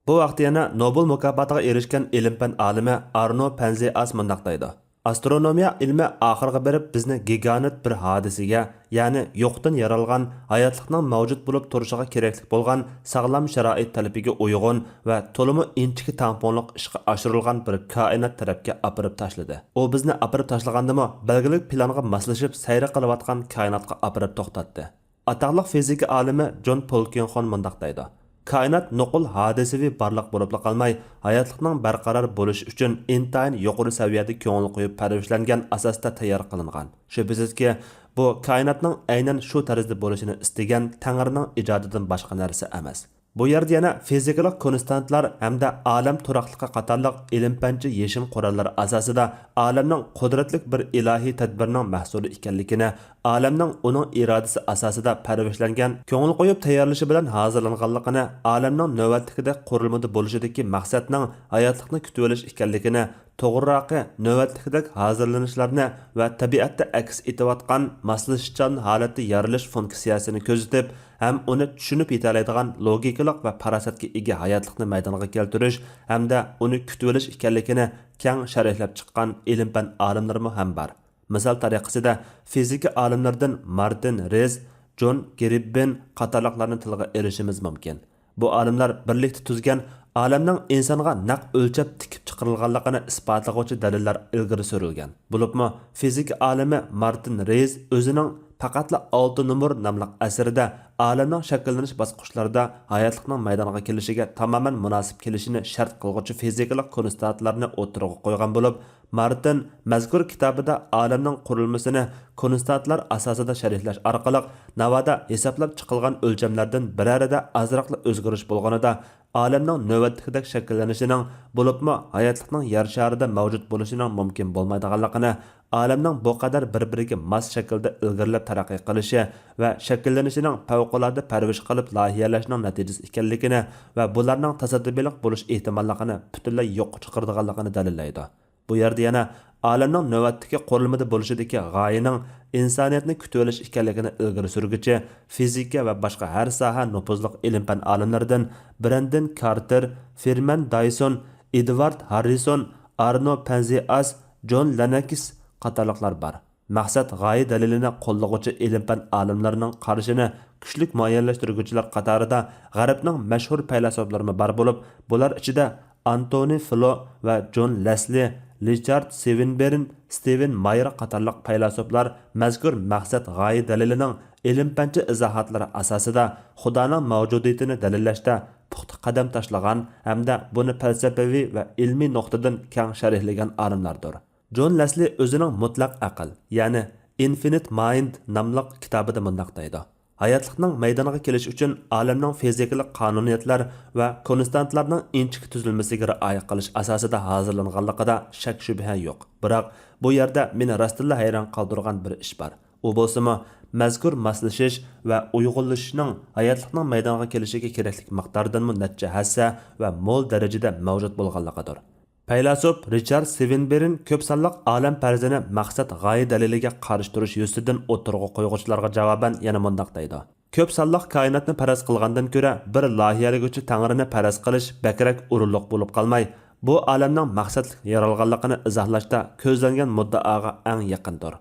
بۇ ھەقتە يەنە نوبېل مۇكاپاتىغا ئېرىشكەن ئىلىم-پەن ئالىمى ئارنو پەنزىئاس مۇنداق دەيدۇ: ئاسترونومىيە ئىلمى ئاخىرغا بېرىپ بىزنى گىگانت بىر ھادىسىگە، يەنى يوقتىن يارالغان، ھاياتلىقنىڭ مەۋجۇت بولۇپ تۇرۇشىغا كېرەكلىك بولغان ساغلام شارائىت تەلىپىگە ئۇيغۇن ۋە تولىمۇ ئىنچىكە تەڭپۇڭلۇق ئىشقا ئاشۇرۇلغان بىر كائىنات تەرەپكە ئاپىرىپ تاشلىدى. ئۇ بىزنى ئاپىرىپ تاشلىغاندىمۇ، بەلگىلىك پىلانغا ماسلىشىپ سەيرى قىلىۋاتقان كائىناتقا ئاپىرىپ توختاتتى. ئاتاقلىق فىزىكا ئالىمى جون پولكىنخون مۇنداق دەيدۇ: كائىنات نوقۇل ھادىسىۋى بارلىق بولۇپلا قالماي، ھاياتلىقنىڭ بەرقارار بولۇشى ئۈچۈن ئىنتايىن يۇقىرى سەۋىيەدە كۆڭۈل قويۇپ پەرۋىشلەنگەن ئاساستا تەييار قىلىنغان. شۈبھىسىزكى، بۇ كائىناتنىڭ ئەينەن شۇ تەرزدە بولۇشىنى ئىستىگەن تەڭرىنىڭ ئىجادىدىن باشقا نەرسە ئەمەس. بۇ يەردە يەنە فىزىكىلىق كونستانتلار ھەمدە ئالەم تۇراقلىقى قاتارلىق ئىلىم-پەنچە يېشىم قوراللىرى ئاساسىدا ئالەمنىڭ قۇدرەتلىك بىر ئىلاھىي تەدبىرنىڭ مەھسۇلى ئىكەنلىكىنى، ئالەمنىڭ ئۇنىڭ ئىرادىسى ئاساسىدا پەرۋىشلەنگەن، كۆڭۈل قويۇپ تەييارلىشى بىلەن ھازىرلانغانلىقىنى، ئالەمنىڭ نۆۋەتتىكىدەك قۇرۇلمىدا بولۇشىدىكى مەقسەتنىڭ ھاياتلىقنى كۈتۈۋېلىش ئىكەنلىكىنى، توغرىراقى، نۆۋەتتىكىدەك ھازىرلىنىشلارنى ۋە تەبىئەتتە ئەكس ئېتىۋاتقان ماسلىشىشچان ھالەتتە يارىلىش فۇنكسىيەسىنى كۆزىتىپ، ھەم ئۇنى چۈشىنىپ يېتەلەيدىغان لوگىكىلىق ۋە پاراسەتكە ئىگە ھاياتلىقنى مەيدانغا كەلتۈرۈش ھەمدە ئۇنى كۈتۈۋېلىش ئىكەنلىكىنى كەڭ شەرھلەپ چىققان ئىلىم-پەن ئالىملىرىمۇ ھەم بار. مىسال تەرىقىسىدە، فىزىكا ئالىملىرىدىن مارتىن رېز، جون گېرببىن قاتارلىقلارنى تىلغا ئېلىشىمىز مۇمكىن. بۇ ئالىملار بىرلىكتە تۈزگەن ئالەمنىڭ ئىنسانغا نەق ئۆلچەپ تىكىپ چىقىرىلغانلىقىنى ئىسپاتلىغۇچى دەلىللەر ئىلگىرى سۈرۈلگەن. بولۇپمۇ فىزىكا ئالىمى مارتىن رېيز ئۆزىنىڭ پەقەتلا ئالتە نومۇر ناملىق ئەسىرىدە ئالەمنىڭ شەكىللىنىش باسقۇچلىرىدا ھاياتلىقنىڭ مەيدانغا كېلىشىگە تامامەن مۇناسىپ كېلىشىنى شەرت قىلغۇچى فىزىكىلىق كونستانتلارنى ئوتتۇرىغا قويغان بولۇپ، مارتىن مەزكۇر كىتابىدا ئالەمنىڭ قۇرۇلمىسىنى كونستانتلار ئاساسىدا شەرھلەش ئارقىلىق، ناۋادا ھېسابلاپ چىقىلغان ئۆلچەملەردىن بىرەرىدە ئازراقلا ئۆزگىرىش بولغىنىدا، ئالەمنىڭ نۆۋەتتىكىدەك شەكىللىنىشىنىڭ، بولۇپمۇ ھاياتلىقنىڭ يەر شارىدا مەۋجۇت بولۇشىنىڭ مۇمكىن بولمايدىغانلىقىنى، ئالەمنىڭ بۇ قەدەر بىر-بىرىگە ماس شەكىلدە ئىلگىرىلەپ تەرەققىي قىلىشى ۋە شەكىللىنىشىنىڭ پەۋقۇلئاددە پەرۋىش قىلىپ لايىھەلەشنىڭ نەتىجىسى ئىكەنلىكىنى ۋە بۇلارنىڭ تاسادىپىيلىق بولۇش ئېھتىماللىقىنى پۈتۈنلەي يوققا چىقىرىدىغانلىقىنى دەلىللەيدۇ. بۇ يەردە يەنە ئالەمنىڭ نۆۋەتتىكى قۇرۇلمىدا بولۇشىدىكى غايىنىڭ ئىنسانىيەتنى كۈتۈۋېلىش ئىكەنلىكىنى ئىلگىرى سۈرگۈچى فىزىكا ۋە باشقا ھەر ساھە نوپۇزلۇق ئىلىم-پەن ئالىملىرىدىن برەندىن كارتېر، فىرمەن دايسون، ئېدۋارد ھاررىسون، ئارنو پەنزىئاس، جون لېننوكس قاتارلىقلار بار. مەقسەت غايە دەلىلىنى قوللىغۇچى ئىلىم-پەن ئالىملىرىنىڭ قارىشىنى كۈچلۈك مۇئەييەنلەشتۈرگۈچىلەر قاتارىدا غەربنىڭ مەشھۇر پەيلاسوپلىرىمۇ بار بولۇپ، بۇلار ئىچىدە ئانتونى فلو ۋە جون لېسلى، رىچارد سىۋېنبېرن، ستىۋېن مايېر قاتارلىق پەيلاسوپلار مەزكۇر مەقسەت غايە دەلىلىنىڭ ئىلىم-پەنچە ئىزاھاتلىرى ئاساسىدا خۇدانىڭ مەۋجۇدىيىتىنى دەلىللەشتە پۇختا قەدەم تاشلىغان ھەمدە بۇنى پەلسەپىۋى ۋە ئىلمىي نۇقتىدىن كەڭ شەرھلىگەن ئالىملاردۇر. جون لېسلى ئۆزىنىڭ مۇتلەق ئەقىل، يەنى ئىنفىنىت مايند ناملىق كىتابىدا مۇنداق دەيدۇ: ھاياتلىقنىڭ مەيدانغا كېلىشى ئۈچۈن ئالەمنىڭ فىزىكىلىق قانۇنىيەتلەر ۋە كونستانتلارنىڭ ئىنچىكە تۈزۈلمىسىگە رىئايە قىلىش ئاساسىدا ھازىرلانغانلىقىدا شەك-شۈبھە يوق. بىراق، بۇ يەردە مېنى راستتىنلا ھەيران قالدۇرغان بىر ئىش بار. ئۇ بولسىمۇ، مەزكۇر ماسلىشىش ۋە ئۇيغۇنلىشىشنىڭ ھاياتلىقنىڭ مەيدانغا كېلىشىگە كېرەكلىك مىقداردىنمۇ نەچچە ھەسسە ۋە مول دەرىجىدە مەۋجۇت بولغانلىقىدۇر. پەيلاسوپ رىچارد سىۋېنبېرن كۆپ سانلىق ئالەم پەرىزىنى مەقسەت غايە دەلىلىگە قارشى تۇرۇش يۈزىسىدىن ئوتتۇرىغا قويغۇچىلارغا جاۋابەن يەنە مۇنداق دەيدۇ: كۆپ سانلىق كائىناتنى پەرەز قىلغاندىن كۆرە، بىر لايىھەلىگۈچى تەڭرىنى پەرەز قىلىش بەكرەك ئورۇنلۇق بولۇپ قالماي، بۇ ئالەمنىڭ مەقسەتلىك يارالغانلىقىنى ئىزاھلاشتا كۆزلەنگەن مۇددىئاغا ئەڭ يېقىندۇر.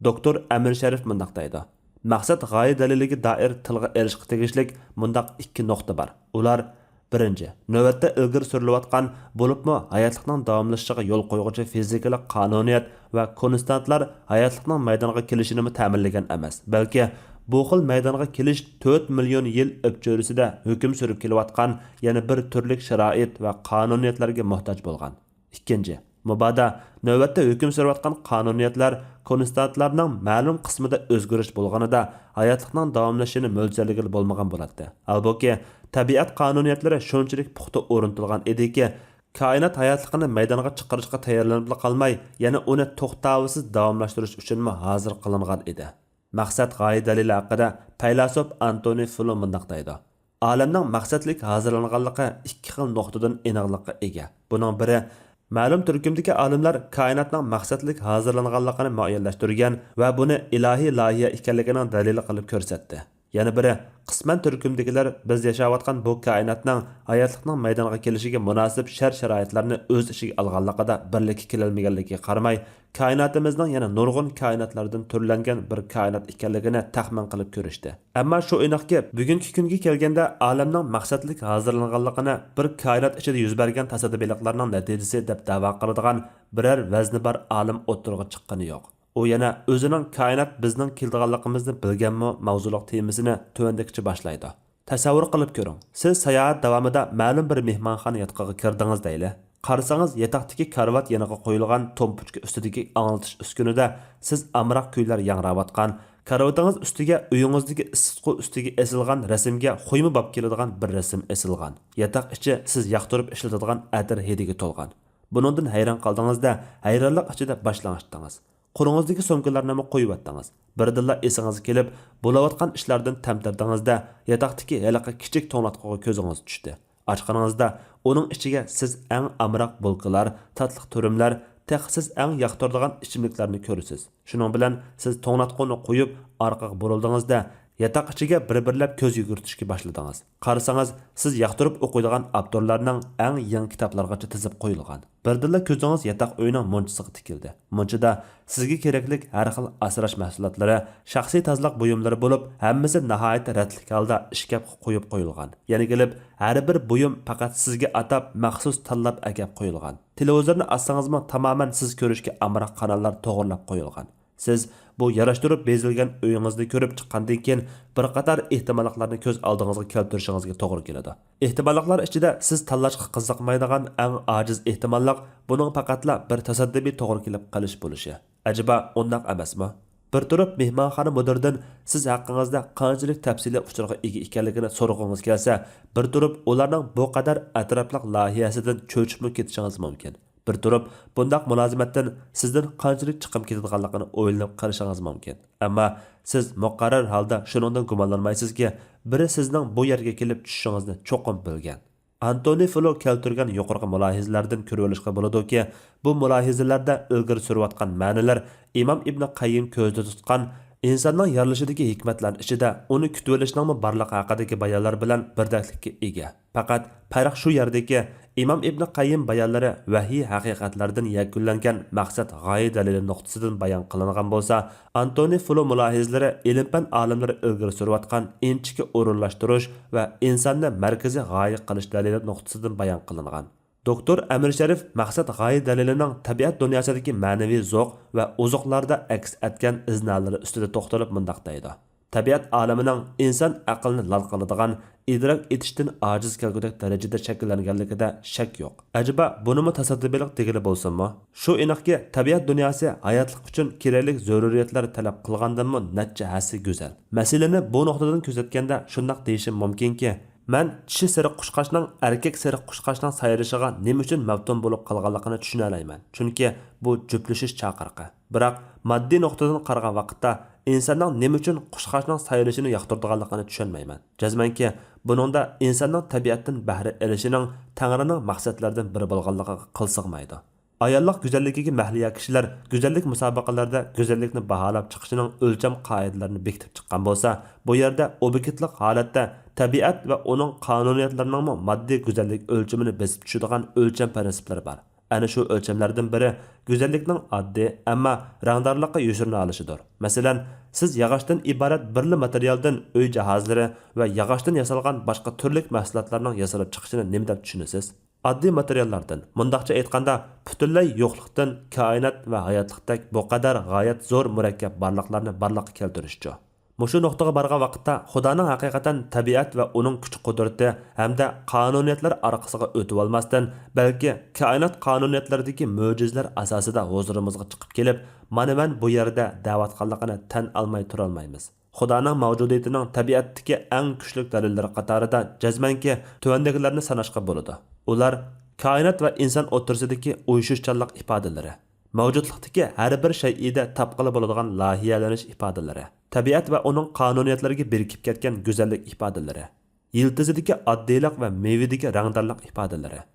دوكتور ئەمىر شەرىپ مۇنداق دەيدۇ: مەقسەت غايە دەلىلىگە دائىر تىلغا ئېلىشقا تېگىشلىك مۇنداق ئىككى نۇقتا بار. ئۇلار، بىرىنچى، نۆۋەتتە ئىلگىرى سۈرۈلۈۋاتقان، بولۇپمۇ ھاياتلىقنىڭ داۋاملىشىشىغا يول قويغۇچى فىزىكىلىق قانۇنىيەت ۋە كونستانتلار ھاياتلىقنىڭ مەيدانغا كېلىشىنىمۇ تەمىنلىگەن ئەمەس، بەلكى بۇ خىل مەيدانغا كېلىش تۆت مىليون يىل ئۆپچۆرىسىدە ھۆكۈم سۈرۈپ كېلىۋاتقان يەنە بىر تۈرلۈك شارائىت ۋە قانۇنىيەتلەرگە موھتاج بولغان. ئىككىنچى، مۇبادا نۆۋەتتە ھۆكۈم سۈرۈۋاتقان قانۇنىيەتلەر، كونستانتلارنىڭ مەلۇم قىسمىدا ئۆزگىرىش بولغىنىدا، ھاياتلىقنىڭ داۋاملىشىشىنى مۆلچەرلىگىلى بولمىغان بولاتتى. ھالبۇكى، تەبىئەت قانۇنىيەتلىرى شۇنچىلىك پۇختا ئورنىتىلغان ئىدىكى، كائىنات ھاياتلىقىنى مەيدانغا چىقىرىشقا تەييارلىنىپلا قالماي، يەنە ئۇنى توختاۋسىز داۋاملاشتۇرۇش ئۈچۈنمۇ ھازىر قىلىنغان ئىدى. مەقسەت غايە دەلىلى ھەققىدە پەيلاسوپ ئانتونى فلو مۇنداق دەيدۇ: ئالەمنىڭ مەقسەتلىك ھازىرلانغانلىقى ئىككى خىل نۇقتىدىن ئېنىقلىققا ئىگە. بۇنىڭ بىرى، مەلۇم تۈركۈمدىكى ئالىملار كائىناتنىڭ مەقسەتلىك ھازىرلانغانلىقىنى مۇئەييەنلەشتۈرگەن ۋە بۇنى ئىلاھىي لايىھە ئىكەنلىكىنىڭ دەلىلى قىلىپ كۆرسەتتى. يەنە بىرى، قىسمەن تۈركۈمدىكىلەر بىز ياشاۋاتقان بۇ كائىناتنىڭ ھاياتلىقنىڭ مەيدانغا كېلىشىگە مۇناسىپ شەرت-شارائىتلارنى ئۆز ئىچىگە ئالغانلىقىدا بىرلىككە كېلەلمىگەنلىكىگە قارىماي، كائىناتىمىزنىڭ يەنە نۇرغۇن كائىناتلاردىن تۈرلەنگەن بىر كائىنات ئىكەنلىكىنى تەخمىن قىلىپ كۆرۈشتى. ئەمما شۇ ئېنىقكى، بۈگۈنكى كۈنگە كەلگەندە ئالەمنىڭ مەقسەتلىك ھازىرلانغانلىقىنى بىر كائىنات ئىچىدە يۈز بەرگەن تاسادىپىيلىقلارنىڭ نەتىجىسى دەپ دەۋا قىلىدىغان بىرەر ۋەزنى بار ئالىم ئوتتۇرىغا چىققىنى يوق. ئۇ يەنە ئۆزىنىڭ كائىنات بىزنىڭ كېلىدىغانلىقىمىزنى بىلگەنمۇ ماۋزۇلۇق تېمىسىنى تۆۋەندىكىچە باشلايدۇ. تەسەۋۋۇر قىلىپ كۆرۈڭ، سىز ساياھەت داۋامىدا مەلۇم بىر مېھمانخانا ياتىقىغا كىردىڭىز دەيلى. قارىسىڭىز، ياتاقتىكى كارىۋات يېنىغا قويۇلغان تومپۇچكا ئۈستىدىكى ئاڭلىتىش ئۈسكۈنىدە سىز ئامراق كۈيلەر ياڭراۋاتقان، كارىۋىتىڭىز ئۈستىگە ئۆيىڭىزدىكى ئىسسىتقۇ ئۈستىگە ئېسىلغان رەسىمگە خۇيمۇ باب كېلىدىغان بىر رەسىم ئېسىلغان. ياتاق ئىچى سىز ياقتۇرۇپ ئىشلىتىدىغان ئەتىر ھىدىگە تولغان. بۇنىڭدىن ھەيران قالدىڭىز-دە، ھەيرانلىق ئىچىدە باش لىڭشىتتىڭىز. قولىڭىزدىكى سومكىلارنىمۇ قويۇۋەتتىڭىز. بىردىنلا ئېسىڭىزگە كېلىپ، بولۇۋاتقان ئىشلاردىن تەمتىرىدىڭىز-دە، ياتاقتىكى ھېلىقى كىچىك توڭلاتقۇغا كۆزىڭىز چۈشتى. ئاچقىنىڭىزدا، ئۇنىڭ ئىچىگە سىز ئەڭ ئامراق بولكىلار، تاتلىق تۈرۈملەر، تېخى سىز ئەڭ ياقتۇرىدىغان ئىچىملىكلەرنى كۆرىسىز. شۇنىڭ بىلەن سىز توڭلاتقۇنى قويۇپ، ئارقىغا بۇرۇلدىڭىز-دە، ياتاق ئىچىگە بىر-بىرلەپ كۆز يۈگۈرتۈشكە باشلىدىڭىز. قارىسىڭىز، سىز ياقتۇرۇپ ئوقۇيدىغان ئاپتورلارنىڭ ئەڭ يېڭى كىتابلارغىچە تىزىپ قويۇلغان. بىردىنلا كۆزىڭىز ياتاق ئۆينىڭ مۇنچىسىغا تىكىلدى. مۇنچىدا سىزگە كېرەكلىك ھەر خىل ئاسراش مەھسۇلاتلىرى، شەخسىي تازىلىق بۇيۇملىرى بولۇپ، ھەممىسى ناھايىتى رەتلىك ھالدا ئىشكاپقا قويۇپ قويۇلغان. يەنە كېلىپ، ھەر بىر بۇيۇم پەقەت سىزگە ئاتاپ، مەخسۇس تاللاپ ئەكەپ قويۇلغان. تېلېۋىزورنى ئاچسىڭىزمۇ، تامامەن سىز كۆرۈشكە ئامراق قاناللار توغرىلاپ قويۇلغان. سىز بۇ ياراشتۇرۇپ بېزىلگەن ئۆيىڭىزنى كۆرۈپ چىققاندىن كېيىن، بىر قاتار ئېھتىماللىقلارنى كۆز ئالدىڭىزغا كەلتۈرۈشىڭىزگە توغرا كېلىدۇ. ئېھتىماللىقلار ئىچىدە سىز تاللاشقا قىزىقمايدىغان ئەڭ ئاجىز ئېھتىماللىق بۇنىڭ پەقەتلا بىر تاسادىپىي توغرا كېلىپ قېلىش بولۇشى. ئەجەبا ئۇنداق ئەمەسمۇ؟ بىر تۇرۇپ مېھمانخانا مۇدىرىدىن سىز ھەققىڭىزدە قانچىلىك تەپسىلىي ئۇچۇرغا ئىگە ئىكەنلىكىنى سورىغۇڭىز كەلسە، بىر تۇرۇپ ئۇلارنىڭ بۇ قەدەر ئەتراپلىق لايىھەسىدىن چۆچۈپمۇ كېتىشىڭىز مۇمكىن. بىر تۇرۇپ بۇنداق مۇلازىمەتتىن سىزدىن قانچىلىك چىقىم كېتىدىغانلىقىنى ئويلىنىپ قېلىشىڭىز مۇمكىن. ئەمما سىز مۇقەررەر ھالدا شۇنىڭدىن گۇمانلانمايسىزكى، بىرى سىزنىڭ بۇ يەرگە كېلىپ چۈشۈشىڭىزنى چوقۇم بىلگەن. ئانتونى فلو كەلتۈرگەن يۇقىرىقى مۇلاھىزىلەردىن كۆرۈۋېلىشقا بولىدۇكى، بۇ مۇلاھىزىلەردە ئىلگىرى سۈرۈۋاتقان مەنىلەر ئىمام ئىبنى قەييىم كۆزدە تۇتقان ئىنساننىڭ يارىلىشىدىكى ھېكمەتلەر ئىچىدە ئۇنى كۈتۈۋېلىشنىڭمۇ بارلىقى ھەققىدىكى بايانلار بىلەن بىردەكلىككە ئىگە. پەقەت پەرق شۇ يەردىكى، ئىمام ئىبنى قەييىم بايانلىرى ۋەھىي ھەقىقەتلەردىن يەكۈنلەنگەن مەقسەت غايە دەلىلى نۇقتىسىدىن بايان قىلىنغان بولسا، ئانتونى فلو مۇلاھىزىلىرى ئىلىم-پەن ئالىملىرى ئىلگىرى سۈرۈۋاتقان ئىنچىكە ئورۇنلاشتۇرۇش ۋە ئىنساننى مەركىزىي غايە قىلىش دەلىلى نۇقتىسىدىن بايان قىلىنغان. دوكتور ئەمىر شەرىپ مەقسەت غايە دەلىلىنىڭ تەبىئەت دۇنياسىدىكى مەنىۋى زوق ۋە ئوزۇقلاردا ئەكس ئەتكەن ئىزنالىرى ئۈستىدە توختىلىپ مۇنداق دەيدۇ: تەبىئەت ئالىمىنىڭ ئىنسان ئەقلىنى لال قىلىدىغان، ئىدراك ئېتىشتىن ئاجىز كەلگۈدەك دەرىجىدە شەكىللەنگەنلىكىدە شەك يوق. ئەجەبا بۇنىمۇ تاسادىپىيلىق دېگىلى بولسۇنمۇ؟ شۇ ئېنىقكى، تەبىئەت دۇنياسى ھاياتلىق ئۈچۈن كېرەكلىك زۆرۈرىيەتلەر تەلەپ قىلغاندىنمۇ نەچچە ھەسسە گۈزەل. مەسىلىنى بۇ نۇقتىدىن كۆزەتكەندە شۇنداق دېيىشىم مۇمكىنكى، مەن چىشى سېرىق قۇشقاچنىڭ ئەركەك سېرىق قۇشقاچنىڭ سايرىشىغا نېمە ئۈچۈن مەپتۇن بولۇپ قالغانلىقىنى چۈشىنەلەيمەن، چۈنكى بۇ جۈپلىشىش چاقىرىقى. بىراق، ماددىي نۇقتىدىن قارىغان ۋاقىتتا، ئىنساننىڭ نېمە ئۈچۈن قۇشقاچنىڭ سايرىشىنى ياقتۇرىدىغانلىقىنى چۈشەنمەيمەن. جەزمەنكى، بۇنىڭدا ئىنساننىڭ تەبىئەتتىن بەھرە ئېلىشىنىڭ تەڭرىنىڭ مەقسەتلىرىدىن بىرى بولغانلىقىغا قىل سىغمايدۇ. ئاياللىق گۈزەللىكىگە مەھلىيا كىشىلەر گۈزەللىك مۇسابىقىلىرىدە گۈزەللىكنى باھالاپ چىقىشنىڭ ئۆلچەم قائىدىلىرىنى بېكىتىپ چىققان بولسا، بۇ يەردە ئوبيېكتلىق ھالەتتە تەبىئەت ۋە ئۇنىڭ قانۇنىيەتلىرىنىڭمۇ ماددىي گۈزەللىك ئۆلچىمىنى بېسىپ چۈشىدىغان ئۆلچەم پىرىنسىپلىرى بار. ئەنە شۇ ئۆلچەملەردىن بىرى گۈزەللىكنىڭ ئاددىي، ئەمما رەڭدارلىققا يوشۇرۇنالىشىدۇر. مەسىلەن، سىز ياغاچتىن ئىبارەت بىرلا ماتېرىيالدىن ئۆي جاھازلىرى ۋە ياغاچتىن ياسالغان باشقا تۈرلۈك مەھسۇلاتلارنىڭ ياسىلىپ چىقىشىنى نېمە دەپ چۈشىنىسىز؟ ئاددىي ماتېرىياللاردىن، مۇنداقچە ئېيتقاندا، پۈتۈنلەي يوقلۇقتىن كائىنات ۋە ھاياتلىقتەك بۇ قەدەر غايەت زور مۇرەككەپ بارلىقلارنى بارلىققا كەلتۈرۈشچۇ؟ مۇشۇ نۇقتىغا بارغان ۋاقىتتا، خۇدانىڭ ھەقىقەتەن تەبىئەت ۋە ئۇنىڭ كۈچ-قۇدرىتى ھەمدە قانۇنىيەتلەر ئارقىسىغا ئۆتۈۋالماستىن، بەلكى كائىنات قانۇنىيەتلىرىدىكى مۆجىزىلەر ئاساسىدا ھۇزۇرىمىزغا چىقىپ كېلىپ، مانا مەن بۇ يەردە دەۋاتقانلىقىنى تەن ئالماي تۇرالمايمىز. خۇدانىڭ مەۋجۇدىيىتىنىڭ تەبىئەتتىكى ئەڭ كۈچلۈك دەلىللىرى قاتارىدا جەزمەنكى تۆۋەندىكىلەرنى ساناشقا بولىدۇ. ئۇلار كائىنات ۋە ئىنسان ئوتتۇرىسىدىكى ئۇيۇشۇشچانلىق ئىپادىلىرى، مەۋجۇتلۇقتىكى ھەر بىر شەيئىدە تاپقىلى بولىدىغان لايىھەلىنىش ئىپادىلىرى، تەبىئەت ۋە ئۇنىڭ قانۇنىيەتلىرىگە بېرىكىپ كەتكەن گۈزەللىك ئىپادىلىرى، يىلتىزىدىكى ئاددىيلىق ۋە مېۋىدىكى رەڭدارلىق ئىپادىلىرى،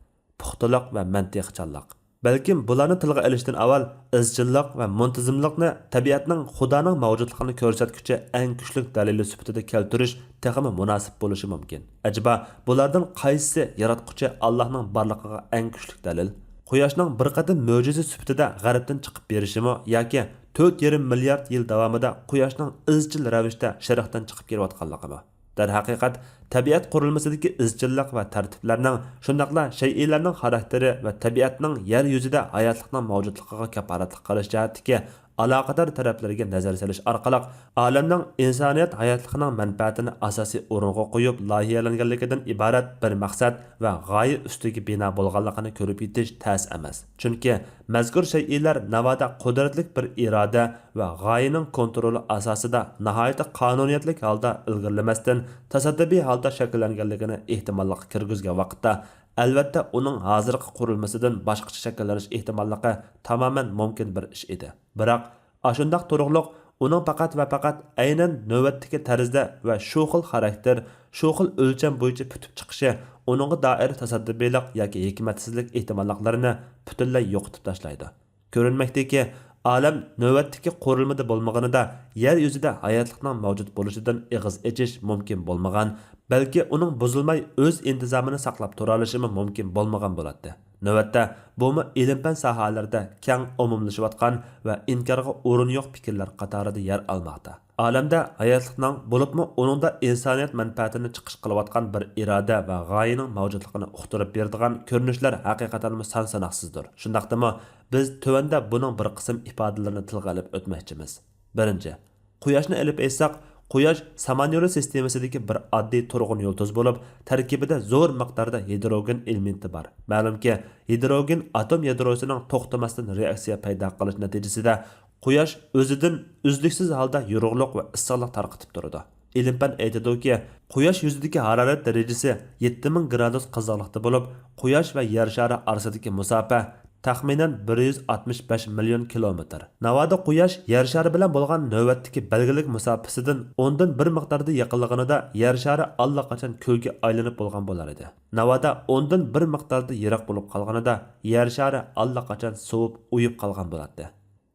پۇختىلىق ۋە مەنتىقچانلىق. بەلكىم بۇلارنى تىلغا ئېلىشتىن ئاۋۋال ئىزچىللىق ۋە مۇنتىزىملىقنى تەبىئەتنىڭ خۇدانىڭ مەۋجۇتلۇقىنى كۆرسەتكۈچى ئەڭ كۈچلۈك دەلىلى سۈپىتىدە كەلتۈرۈش تېخىمۇ مۇناسىپ بولۇشى مۇمكىن. ئەجەبا، بۇلاردىن قايسىسى ياراتقۇچى ئاللاھنىڭ بارلىقىغا ئەڭ كۈچلۈك دەلىل؟ قۇياشنىڭ بىر قېتىم مۆجىزە سۈپىتىدە غەربتىن چىقىپ بېرىشىمۇ ياكى تۆت يېرىم مىليارد يىل داۋامىدا قۇياشنىڭ ئىزچىل رەۋىشتە شەرقتىن چىقىپ كېلىۋاتقانلىقىمۇ؟ دەرھەقىقەت، تەبىئەت قۇرۇلمىسىدىكى ئىزچىللىق ۋە تەرتىپلەرنىڭ، شۇنداقلا شەيئىلەرنىڭ خاراكتېرى ۋە تەبىئەتنىڭ يەر يۈزىدە ھاياتلىقنىڭ مەۋجۇتلۇقىغا كاپالەتلىك قىلىش جەھەتتىكى ئالاقىدار تەرەپلىرىگە نەزەر سېلىش ئارقىلىق، ئالەمنىڭ ئىنسانىيەت ھاياتلىقىنىڭ مەنپەئەتىنى ئاساسىي ئورۇنغا قويۇپ لايىھەلەنگەنلىكىدىن ئىبارەت بىر مەقسەت ۋە غايە ئۈستىگە بىنا بولغانلىقىنى كۆرۈپ يېتىش تەس ئەمەس. چۈنكى مەزكۇر شەيئىلەر ناۋادا قۇدرەتلىك بىر ئىرادە ۋە غايىنىڭ كونترولى ئاساسىدا ناھايىتى قانۇنىيەتلىك ھالدا ئىلگىرىلىمەستىن، تاسادىپىي ھالدا شەكىللەنگەنلىكىنى ئېھتىماللىققا كىرگۈزگەن ۋاقىتتا، ئەلۋەتتە، ئۇنىڭ ھازىرقى قۇرۇلمىسىدىن باشقىچە شەكىللىنىش ئېھتىماللىقى تامامەن مۇمكىن بىر ئىش ئىدى. بىراق، ئاشۇنداق تۇرۇقلۇق ئۇنىڭ پەقەت ۋە پەقەت ئەينەن نۆۋەتتىكى تەرزدە ۋە شۇ خىل خاراكتېر، شۇ خىل ئۆلچەم بويىچە پۈتۈپ چىقىشى ئۇنىڭغا دائىر تاسادىپىيلىق ياكى ھېكمەتسىزلىك ئېھتىماللىقلىرىنى پۈتۈنلەي يوقىتىپ تاشلايدۇ. كۆرۈنمەكتىكى، ئالەم نۆۋەتتىكى قۇرۇلمىدا بولمىغىنىدا، يەر يۈزىدە ھاياتلىقنىڭ مەۋجۇت بولۇشىدىن ئېغىز ئېچىش مۇمكىن بولمىغان، بەلكى ئۇنىڭ بۇزۇلماي ئۆز ئىنتىزامىنى ساقلاپ تۇرالىشىمۇ مۇمكىن بولمىغان بولاتتى. نۆۋەتتە، بۇمۇ ئىلىم-پەن ساھەلىرىدە كەڭ ئومۇملىشىۋاتقان ۋە ئىنكارغا ئورۇن يوق پىكىرلەر قاتارىدا يەر ئالماقتا. ئالەمدە ھاياتلىقنىڭ، بولۇپمۇ ئۇنىڭدا ئىنسانىيەت مەنپەئەتىنى چىقىش قىلىۋاتقان بىر ئىرادە ۋە غايىنىڭ مەۋجۇتلۇقىنى ئۇقتۇرۇپ بېرىدىغان كۆرۈنۈشلەر ھەقىقەتەنمۇ سان-ساناقسىزدۇر. شۇنداقتىمۇ، بىز تۆۋەندە بۇنىڭ بىر قىسىم ئىپادىلىرىنى تىلغا ئېلىپ ئۆتمەكچىمىز. بىرىنچى، قۇياشنى ئېلىپ ئېيتساق، قۇياش سامان يولى سىستېمىسىدىكى بىر ئاددىي تۇرغۇن يۇلتۇز بولۇپ، تەركىبىدە زور مىقداردا ھىدروگېن ئېلېمېنتى بار. مەلۇمكى، ھىدروگېن ئاتوم يادروسىنىڭ توختىماستىن رېئاكسىيە پەيدا قىلىش نەتىجىسىدە، قۇياش ئۆزىدىن ئۈزلۈكسىز ھالدا يورۇقلۇق ۋە ئىسسىقلىق تارقىتىپ تۇرىدۇ. ئىلىم-پەن ئېيتىدۇكى، قۇياش يۈزىدىكى ھارارەت دەرىجىسى يەتتە مىڭ گرادۇس قىزىقلىقتا بولۇپ، قۇياش ۋە يەر شارى ئارىسىدىكى مۇساپە تەخمىنەن بىر يۈز ئاتمىش بەش مىليون كىلومېتىر. ناۋادا قۇياش يەر شارى بىلەن بولغان نۆۋەتتىكى بەلگىلىك مۇساپىسىدىن ئوندىن بىر مىقداردا يېقىنلىغىنىدا يەر شارى ئاللىقاچان كۈلگە ئايلىنىپ بولغان بولار ئىدى. ناۋادا ئوندىن بىر مىقداردا يىراق بولۇپ قالغىنىدا يەر شارى ئاللىقاچان سوۋۇپ، ئۇيۇپ قالغان بولاتتى.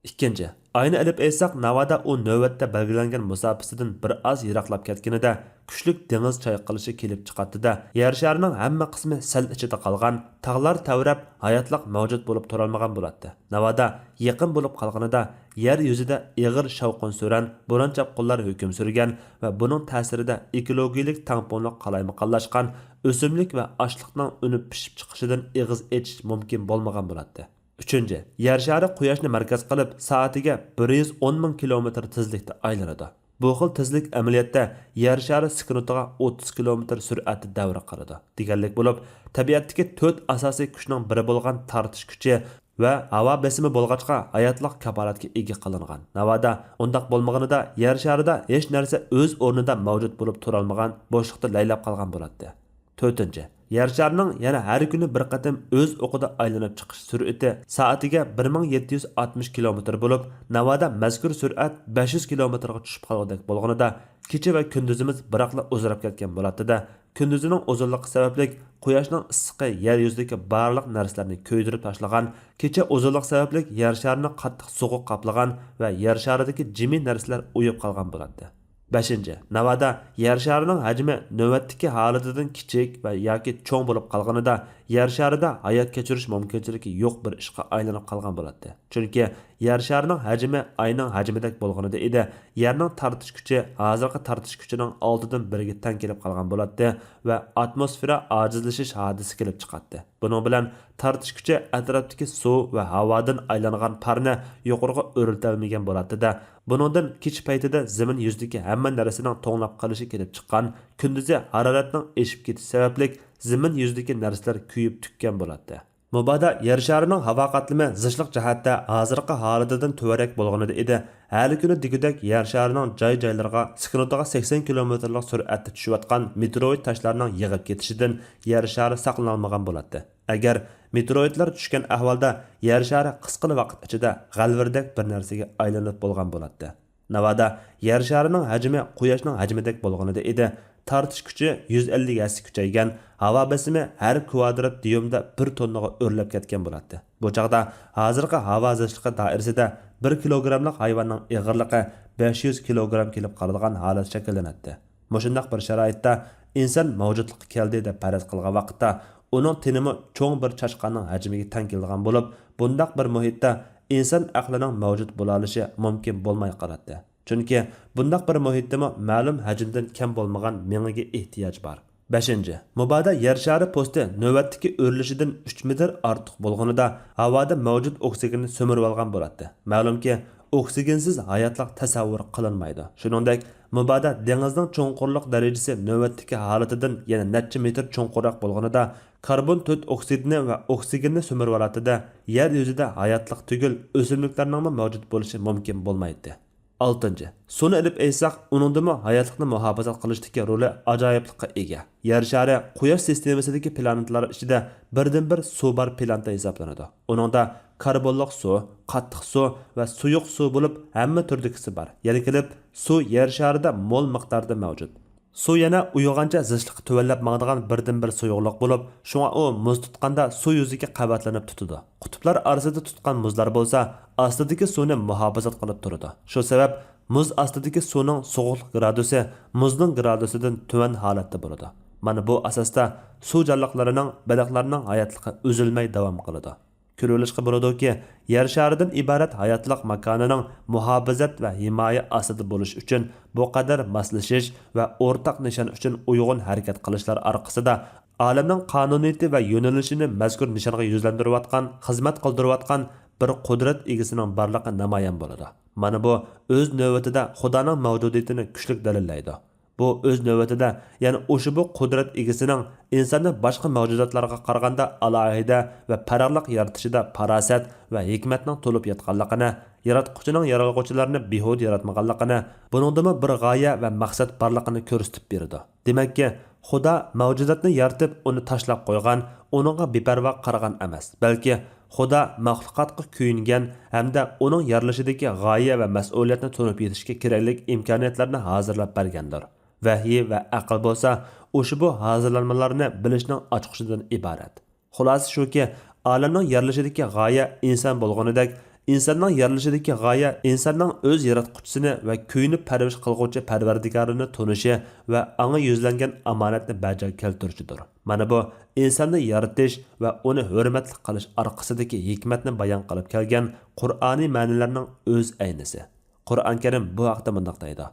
ئىككىنچى، ئاينى ئېلىپ ئېيتساق، ناۋادا ئۇ نۆۋەتتە بەلگىلەنگەن مۇساپىسىدىن بىر ئاز يىراقلاپ كەتكىنىدە، كۈچلۈك دېڭىز چايقىلىشى كېلىپ چىقاتتىدە، يەر شارىنىڭ ھەممە قىسمى سەل ئىچىدە قالغان، تاغلار تەۋرەپ، ھاياتلىق مەۋجۇت بولۇپ تۇرالمىغان بولاتتى. ناۋادا يېقىن بولۇپ قالغىنىدا، يەر يۈزىدە ئېغىر شاۋقۇن-سۈرەن، بوران-چاپقۇنلار ھۆكۈم سۈرگەن ۋە بۇنىڭ تەسىرىدە ئېكولوگىيىلىك تەڭپۇڭلۇق قالايمىقانلاشقان، ئۆسۈملۈك ۋە ئاشلىقنىڭ ئۈنۈپ پىشىپ چىقىشىدىن ئېغىز ئېچىش مۇمكىن بولمىغان بولاتتى. ئۈچىنچى، يەر شارى قۇياشنى مەركەز قىلىپ، سائىتىگە بىر يۈز ئون مىڭ كىلومېتىر تېزلىكتە ئايلىنىدۇ. بۇ خىل تېزلىك ئەمەلىيەتتە يەر شارى سېكۇنتىغا ئوتتۇز كىلومېتىر سۈرئەتتە دەۋر قىلىدۇ دېگەنلىك بولۇپ، تەبىئەتتىكى تۆت ئاساسىي كۈچنىڭ بىرى بولغان تارتىش كۈچى ۋە ھاۋا بېسىمى بولغاچقا، ھاياتلىق كاپالەتكە ئىگە قىلىنغان. ناۋادا ئۇنداق بولمىغىنىدا، يەر شارىدا ھېچ نەرسە ئۆز ئورنىدا مەۋجۇت بولۇپ تۇرالمىغان، بوشلۇقتا لەيلەپ قالغان بولاتتى. تۆتىنچى، يەر شارىنىڭ يەنە ھەر كۈنى بىر قېتىم ئۆز ئوقىدا ئايلىنىپ چىقىش سۈرئىتى سائىتىگە بىر مىڭ يەتتە يۈز ئاتمىش كىلومېتىر بولۇپ، ناۋادا مەزكۇر سۈرئەت بەش يۈز كىلومېتىرغا چۈشۈپ قالغۇدەك بولغىنىدا، كېچە ۋە كۈندۈزىمىز بىراقلا ئۇزىراپ كەتكەن بولاتتى-دە، كۈندۈزىنىڭ ئۇزۇنلۇقى سەۋەبلىك قۇياشنىڭ ئىسسىقى يەر يۈزىدىكى بارلىق نەرسىلەرنى كۆيدۈرۈپ تاشلىغان، كېچە ئۇزۇنلۇق سەۋەبلىك يەر شارىنى قاتتىق سوغۇق قاپلىغان ۋە يەر شارىدىكى جىمى نەرسىلەر ئۇيۇپ قالغان بولاتتى. بەشىنچى، ناۋادا يەر شارىنىڭ ھەجمى نۆۋەتتىكى ھالىتىدىن كىچىك ۋە ياكى چوڭ بولۇپ قالغىنىدا، يەر شارىدا ھايات كەچۈرۈش مۇمكىنچىلىكى يوق بىر ئىشقا ئايلىنىپ قالغان بولاتتى. چۈنكى يەر شارىنىڭ ھەجمى ئاينىڭ ھەجمىدەك بولغىنىدا ئىدى، يەرنىڭ تارتىش كۈچى ھازىرقى تارتىش كۈچىنىڭ ئالتىدىن بىرىگە تەڭ كېلىپ قالغان بولاتتى ۋە ئاتموسفېرا ئاجىزلىشىش ھادىسىسى كېلىپ چىقاتتى. بۇنىڭ بىلەن تارتىش كۈچى ئەتراپتىكى سۇ ۋە ھاۋادىن ئايلانغان پارنى يۇقىرىغا ئۆرلىتەلمىگەن بولاتتى-دە، بۇنىڭدىن كېچە پەيتىدە زېمىن يۈزىدىكى ھەممە نەرسىنىڭ توڭلاپ قېلىشى كېلىپ چىققان، كۈندۈزى ھارارەتنىڭ ئېشىپ كېتىشى سەۋەبلىك زېمىن يۈزىدىكى نەرسىلەر كۆيۈپ تۈگىگەن بولاتتى. مۇبادا يەر شارىنىڭ ھاۋا قاتلىمى زىچلىق جەھەتتە ھازىرقى ھالىتىدىن تۆۋەنرەك بولغىنىدا ئىدى، ھەلى كۈنى دېگۈدەك يەر شارىنىڭ جاي-جايلىرىغا سېكۇنتىغا سەكسەن كىلومېتىرلىق سۈرئەتتە چۈشۈۋاتقان مېتېئوروىد تاشلارنىڭ يېغىپ كېتىشىدىن يەر شارى ساقلىنالمىغان بولاتتى. ئەگەر مېتېئوروىدلار چۈشكەن ئەھۋالدا يەر شارى قىسقىلا ۋاقىت ئىچىدە غەلۋىردەك بىر نەرسىگە ئايلىنىپ بولغان بولاتتى. ناۋادا يەر شارىنىڭ ھەجمى قۇياشنىڭ ھەجمىدەك بولغىنىدا ئىدى، تارتىش كۈچى يۈز ئەللىك ھەسسە كۈچەيگەن، ھاۋا بېسىمى ھەر كۋادرات دىيۇمدا بىر توننىغا ئۆرلەپ كەتكەن بولاتتى. بۇ چاغدا ھازىرقى ھاۋا زىچلىقى دائىرىسىدە بىر كىلوگراملىق ھايۋاننىڭ ئېغىرلىقى بەش يۈز كىلوگرام كېلىپ قالىدىغان ھالەت شەكىللىنەتتى. مۇشۇنداق بىر شارائىتتا ئىنسان مەۋجۇتلۇققا كەلدى دەپ پەرەز قىلغان ۋاقىتتا، ئۇنىڭ تېنىمۇ چوڭ بىر چاشقاننىڭ ھەجمىگە تەڭ كېلىدىغان بولۇپ، بۇنداق بىر مۇھىتتا ئىنسان ئەقلىنىڭ مەۋجۇت بولالىشى مۇمكىن بولماي قالاتتى. چۈنكى بۇنداق بىر مۇھىتتىمۇ مەلۇم ھەجىمدىن كەم بولمىغان مېڭىگە ئېھتىياج بار. بەشىنچى، مۇبادا يەر شارى پوستى نۆۋەتتىكى ئۆرلىشىدىن ئۈچ مېتىر ئارتۇق بولغىنىدا، ھاۋادا مەۋجۇت ئوكسىگېننى سۈمۈرۈۋالغان بولاتتى. مەلۇمكى، ئوكسىگېنسىز ھاياتلىق تەسەۋۋۇر قىلىنمايدۇ. شۇنىڭدەك، مۇبادا دېڭىزنىڭ چوڭقۇرلۇق دەرىجىسى نۆۋەتتىكى ھالىتىدىن يەنە نەچچە مېتىر چوڭقۇرراق بولغىنىدا، كاربون تۆت ئوكسىدىنى ۋە ئوكسىگېننى سۈمۈرۈۋالاتتى-دە، يەر يۈزىدە ھاياتلىق تۈگۈل، ئۆسۈملۈكلەرنىڭمۇ مەۋجۇت بولۇشى مۇمكىن بولمايتتى. ئالتىنچى، سۇنى ئېلىپ ئېيتساق، ئۇنىڭدىمۇ ھاياتلىقنى مۇھاپىزەت قىلىشتىكى رولى ئاجايىپلىققا ئىگە. يەر شارى قۇياش سىستېمىسىدىكى پلانېتىلار ئىچىدە بىردىنبىر سۇ بار پلانېتا ھېسابلىنىدۇ. ئۇنىڭدا كاربونلۇق سۇ، قاتتىق سۇ ۋە سۇيۇق سۇ بولۇپ، ھەممە تۈردىكىسى بار. يەنە كېلىپ، سۇ يەر شارىدا مول مىقداردا مەۋجۇت. سۇ يەنە ئۇيۇغانچە زىچلىقى تۆۋەنلەپ ماڭىدىغان بىردىنبىر سۇيۇقلۇق بولۇپ، شۇڭا ئۇ مۇز تۇتقاندا سۇ يۈزىگە قەۋەتلىنىپ تۇتىدۇ. قۇتۇپلار ئارىسىدا تۇتقان مۇزلار بولسا ئاستىدىكى سۇنى مۇھاپىزەت قىلىپ تۇرىدۇ. شۇ سەۋەب مۇز ئاستىدىكى سۇنىڭ سوغۇقلۇق گرادۇسى مۇزنىڭ گرادۇسىدىن تۆۋەن ھالەتتە بولىدۇ. مانا بۇ ئاساستا سۇ جانلىقلىرىنىڭ، بېلىقلارنىڭ ھاياتلىقى ئۈزۈلمەي داۋام قىلىدۇ. كۆرۈۋېلىشقا بولىدۇكى، يەر شارىدىن ئىبارەت ھاياتلىق ماكانىنىڭ مۇھاپىزەت ۋە ھىمايە ئاستىدا بولۇش ئۈچۈن بۇ قەدەر ماسلىشىش ۋە ئورتاق نىشان ئۈچۈن ئۇيغۇن ھەرىكەت قىلىشلار ئارقىسىدا، ئالەمنىڭ قانۇنىيىتى ۋە يۆنىلىشىنى مەزكۇر نىشانغا يۈزلەندۈرۈۋاتقان، خىزمەت قىلدۇرۇۋاتقان بىر قۇدرەت ئىگىسىنىڭ بارلىقى نامايان بولىدۇ. مانا بۇ ئۆز نۆۋىتىدە خۇدانىڭ مەۋجۇدىيىتىنى كۈچلۈك دەلىللەيدۇ. بۇ ئۆز نۆۋىتىدە يەنە ئۇشبۇ قۇدرەت ئىگىسىنىڭ ئىنساننى باشقا مەۋجۇداتلارغا قارىغاندا ئالاھىدە ۋە پەرقلىق يارىتىشىدا پاراسەت ۋە ھېكمەتنىڭ تولۇپ ياتقانلىقىنى، ياراتقۇچىنىڭ يارالغۇچىلارنى بىھۇدە ياراتمىغانلىقىنى، بۇنىڭدىمۇ بىر غايە ۋە مەقسەت بارلىقىنى كۆرسىتىپ بېرىدۇ. دېمەككى، خۇدا مەۋجۇداتنى يارىتىپ، ئۇنى تاشلاپ قويغان، ئۇنىڭغا بىپەرۋا قارىغان ئەمەس، بەلكى خۇدا مەخلۇقاتقا كۆيۈنگەن ھەمدە ئۇنىڭ يارىلىشىدىكى غايە ۋە مەسئۇلىيەتنى تونۇپ يېتىشكە كېرەكلىك ئىمكانىيەتلەرنى ھازىرلاپ بەرگەندۇر. ۋەھىي ۋە ئەقىل بولسا ئۇشبۇ ھازىرلانمىلارنى بىلىشنىڭ ئاچقۇچىدىن ئىبارەت. خۇلاسە شۇكى، ئالەمنىڭ يارىلىشىدىكى غايە ئىنسان بولغىنىدەك، ئىنساننىڭ يارىلىشىدىكى غايە ئىنساننىڭ ئۆز ياراتقۇچىسىنى ۋە كۆيۈنۈپ پەرۋىش قىلغۇچى پەرۋەردىگارىنى تونۇشى ۋە ئاڭا يۈزلەنگەن ئامانەتنى بەجا كەلتۈرۈشىدۇر. مانا بۇ ئىنساننى يارىتىش ۋە ئۇنى ھۆرمەتلىك قىلىش ئارقىسىدىكى ھېكمەتنى بايان قىلىپ كەلگەن قۇرئانىي مەنىلەرنىڭ ئۆز ئەينىسى. قۇرئان كەرىم بۇ ھەقتە مۇنداق دەيدۇ: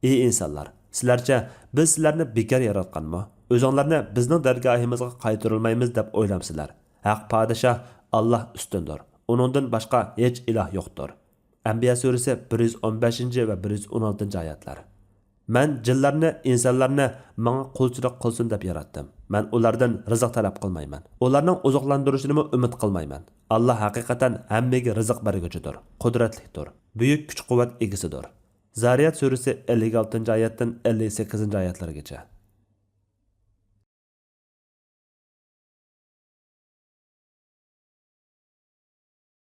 ئى ئىنسانلار، سىلەرچە بىز سىلەرنى بىكار ياراتقانمۇ؟ ئۆزۈڭلارنى بىزنىڭ دەرگاھىمىزغا قايتۇرۇلمايمىز دەپ ئويلامسىلەر؟ ھەق پادىشاھ، ئاللاھ ئۈستۈندۇر. ئۇنىڭدىن باشقا ھېچ ئىلاھ يوقتۇر. ئەنبىيا سۈرىسى بىر يۈز ئون بەشىنچى ۋە بىر يۈز ئون ئالتىنچى ئايەتلەر. مەن جىنلارنى، ئىنسانلارنى ماڭا قۇلچىلىق قىلسۇن دەپ ياراتتىم. مەن ئۇلاردىن رىزىق تەلەپ قىلمايمەن. ئۇلارنىڭ ئوزۇقلاندۇرۇشىنىمۇ ئۈمىد قىلمايمەن. ئاللاھ ھەقىقەتەن ھەممىگە رىزىق بەرگۈچىدۇر، قۇدرەتلىكتۇر، بۈيۈك كۈچ-قۇۋۋەت ئىگىسىدۇر. زارىيات سۈرىسى ئەللىك ئالتىنچى ئايەتتىن ئەللىك سەككىزىنچى ئايەتلەرگىچە.